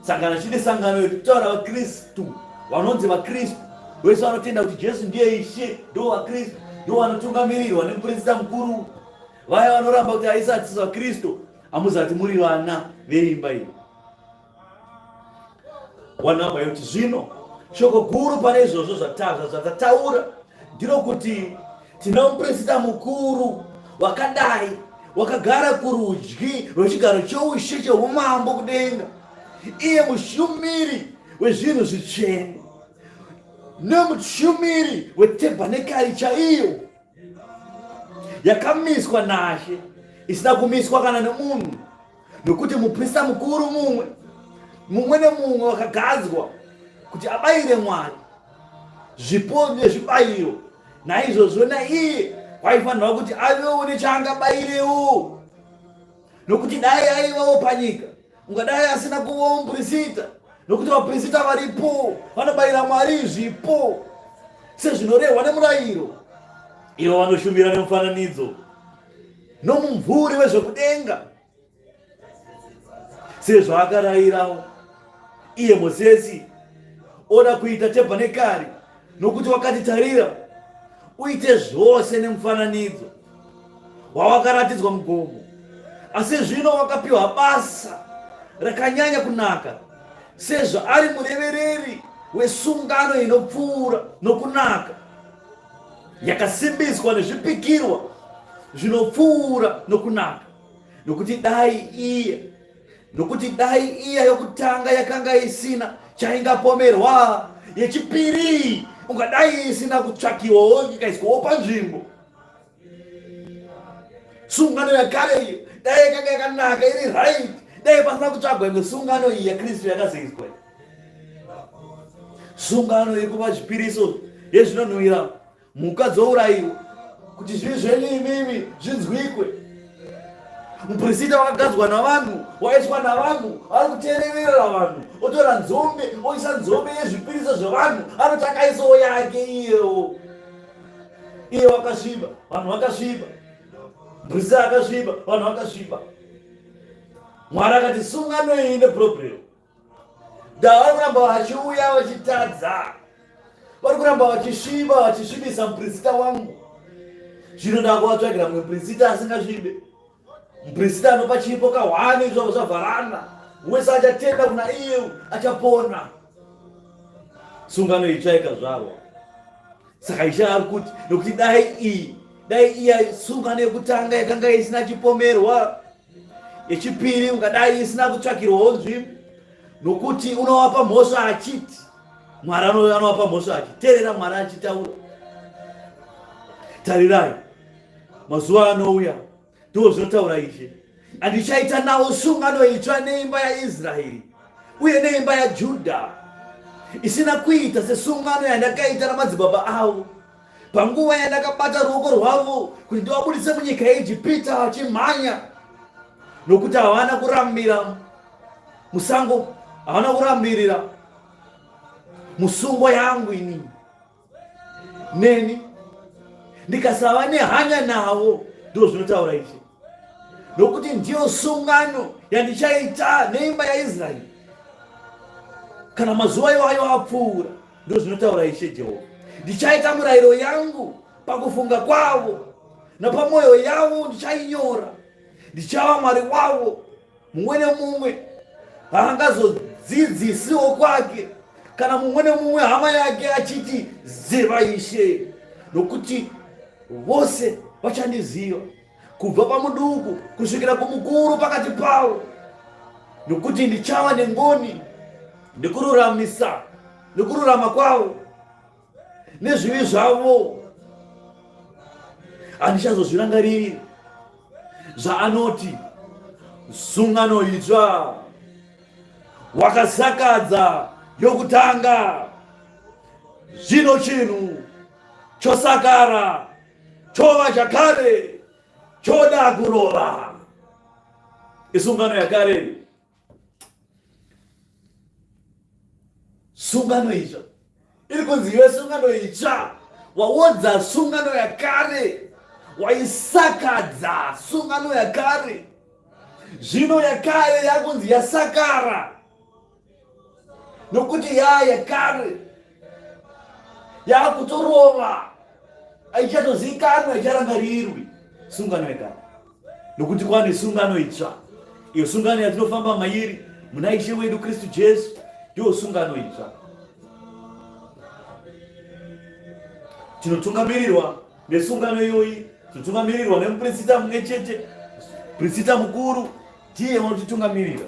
Speaker 2: Sangano chine sangano iri kutaura vaKristu vanonzi vaKristu vese vanotenda kuti Jesu ndiye Ishe, ndo vaKristu, ndo vanotungamirirwa nemuprista mukuru. Vaya vanoramba kuti haisati vaKristu, hamuzati muri vana veimba iyi. Wanamba yoti zvino shoko guru pane izvozvo zvatataura ndiro kuti tina muprista mukuru wakadai wakagara kurudyi rwechigaro choushe cheumambo kudenga, iye mushumiri wezvinhu zvitsvene nemushumiri wetebhanekari chaiyo yakamiswa naShe, isina kumiswa kana nemunhu. Nokuti muprista mukuru mumwe mumwe nemumwe wakagadzwa kuti abayire Mwari zvipo nezvibayiro, naizvozvo naiye waifanirwa kuti avewo nechaangabayirewo. Nokuti dai aivawo panyika, ungadai asina kuvawo muprista, Nokuti vapirisita varipo vanobayira Mwari zvipo sezvinorehwa nemurayiro, ivo vanoshumira nemufananidzo nomumvuri wezvekudenga, sezvaakarayirawo iye Mosesi oda kuita tebhanekari, nokuti wakati, Tarira, uite zvose nemufananidzo wawakaratidzwa mugomo. Asi zvino wakapiwa basa rakanyanya kunaka, sezvo ari murevereri wesungano inopfuura nokunaka, yakasimbiswa nezvipikirwa zvinopfuura nokunaka. Nokuti dai iye nokuti dai iya yokutanga yakanga isina chaingapomerwa, yechipiri ungadai isina kutsvakiwawo ikaiswawo panzvimbo. Sungano yakare iyo dai yakanga yakanaka iri right, dai pasina kutsvagwa imwe sungano iyi yaKristu yakazoiswa. Sungano yekuva zvipiriso yezvinonhuwira, mhuka dzourayiwa kuti zvivi zvenyu imimi zvinzwikwe. Mupirisita wakagadzwa navanhu, waiswa navanhu, ari kuteererera vanhu, otora nzombe, oisa nzombe yezvipiriso zvevanhu, anoti akaisawo yake iyewo. Iye wakasviba, vanhu vakasviba, mupirisita akasviba, vanhu vakasviba. Mwari akati sungano iyi ine problem. Da vari kuramba vachiuya vachitadza, vari kuramba vachisviba, vachisvibisa mupirisita wangu. Zvino ndakuvatsvagira mumwe mupirisita asingasvibe, mupirisita anopa chipo kahwani, zvavo zvavharana, wese achatenda kuna iye achapona. Sungano itsva ikazvarwa. Saka Ishe ari kuti, nokuti dai iyi, dai iya sungano yekutanga yakanga isina chipomerwa, yechipiri ungadai isina kutsvakirwawo nzvimbo, nokuti unovapa mhosva achiti, Mwari anovapa mhosva achiterera Mwari achitaura, tarirai mazuva anouya, ndizvo zvinotaura Ishe, andichaita nawo sungano itsva neimba yaIsraeri uye neimba yaJudha, isina kuita sesungano yandakaita namadzibaba avo panguva yandakabata ruoko rwavo kuti ndivabudise munyika yeIjipita vachimhanya, nokuti havana kurambira musango, havana kurambirira musungo yangu inini neni ndikasava nehanya navo, ndizvo zvinotaura Ishe, nokuti ndiyo sungano yandichaita neimba yaIsraeri kana mazuva iwayo apfuura, ndizvo zvinotaura Ishe Jehovha. Ndichaita murayiro yangu pakufunga kwavo, napamwoyo yavo ndichainyora. Ndichava Mwari wavo, mumwe nemumwe haangazodzidzisiwo kwake kana mumwe nemumwe hama yake achiti, Ziva Ishe, nokuti vose vachandiziva, kubva pamuduku kusvikira kumukuru pakati pavo, nokuti ndichava nengoni nekururamisa nekururama kwavo nezvivi zvavo handichazozvirangariri. Zvaanoti sungano itsva wakasakadza yokutanga, zvino chinhu chosakara chova chakare choda kurova. Isungano yakare, sungano itsva iri kunzi iwe sungano itsva wawodza sungano yakare, waisakadza sungano yakare, zvino yakare yakunzi yasakara, nokuti yaa yakare yakutorova, aichatozikanwa, icharangarirwi sungano yakare, nokuti kwane sungano itsva, iyo sungano yatinofamba mairi muna Ishe wedu Kristu Jesu, ndiyo sungano itsva. Tinotungamirirwa nesungano iyoyi, tinotungamirirwa nemupirisita mumwe chete, mupirisita mukuru ndiye unotitungamirira.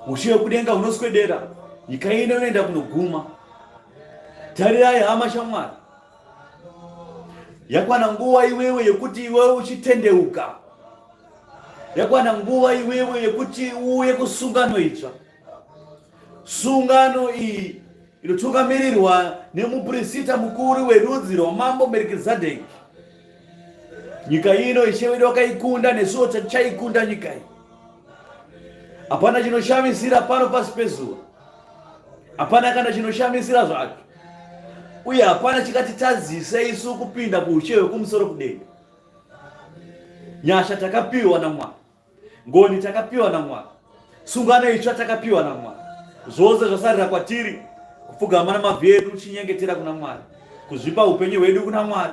Speaker 2: Ushe wekudenga hunoswedera, nyika ino inoenda kunoguma. Tarirai hama shamwari, yakwana nguva iwewe yekuti iwewe uchitendeuka, yakwana nguva iwewe yekuti uuye kusungano itsva. Sungano iyi inotungamirirwa nemupirisita mukuru werudzi rwamambo Merkizadeki. Nyika ino Ishe wedu wakaikunda, nesuwo tichaikunda nyika iyi. Hapana chinoshamisira pano pasi pezuva, hapana kana chinoshamisira zvacho, uye hapana chingatitadzise isu kupinda kuushe hwekumusoro kudenga. Nyasha takapiwa naMwari, ngoni takapiwa naMwari, sungano itsva takapiwa naMwari. Zvose zvasarira kwatiri kupfugama namabvi edu tichinyengetera kuna Mwari, kuzvipa upenyu hwedu kuna Mwari.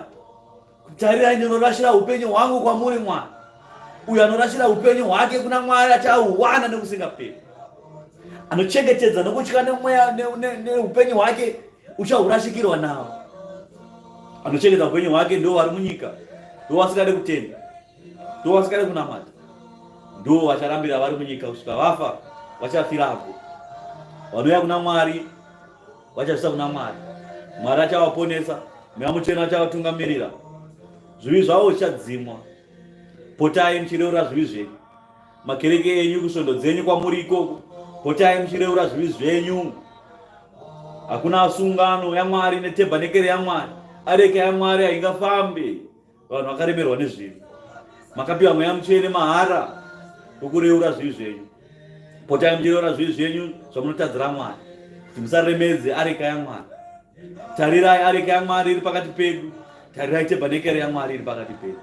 Speaker 2: Tarirai, ndinorashira upenyu hwangu kwamuri Mwari. Uyo anorashira upenyu hwake kuna Mwari achauwana nekusingaperi. Anochengetedza nokutya nemweya neupenyu hwake uchahurashikirwa nawo. Anochengeta upenyu hwake ndo vari munyika, ndo vasingade kutenda, ndo vasingade kunamata, ndo vacharambira vari munyika kusvika vafa, vachafirapo. Vanouya kuna Mwari vachazvisa kuna Mwari. Mwari achavaponesa, Mweya Mutsvene achavatungamirira, zvivi zvavo zvichadzimwa. Potai muchireura zvivi zvenyu, makereke enyu, kusvondo dzenyu kwamuri ikoko, potai muchireura zvivi zvenyu. Hakuna sungano yaMwari netebhanekere yaMwari, areka yaMwari haingafambe. Vanhu vakaremerwa nezvivi, makapiwa Mweya Mutsvene mahara wokureura zvivi zvenyu. Potai muchireura zvivi zvenyu zvamunotadzira Mwari, kuti musaremedze areka yaMwari. Tarirai, areka yaMwari iri pakati pedu. Tarirai, tebhanekere yaMwari iri pakati pedu.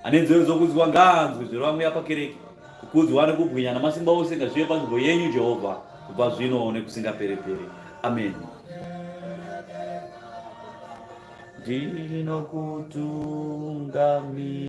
Speaker 2: Ane nzeve dzokunzwa ngaanzwe zvireva Mweya pakereke. Kukudzwa nekubwinya namasimba ose ngazvive panzvimbo yenyu, Jehovha, kubva zvino nekusingaperepere. Ameni. Ndinokutungamira.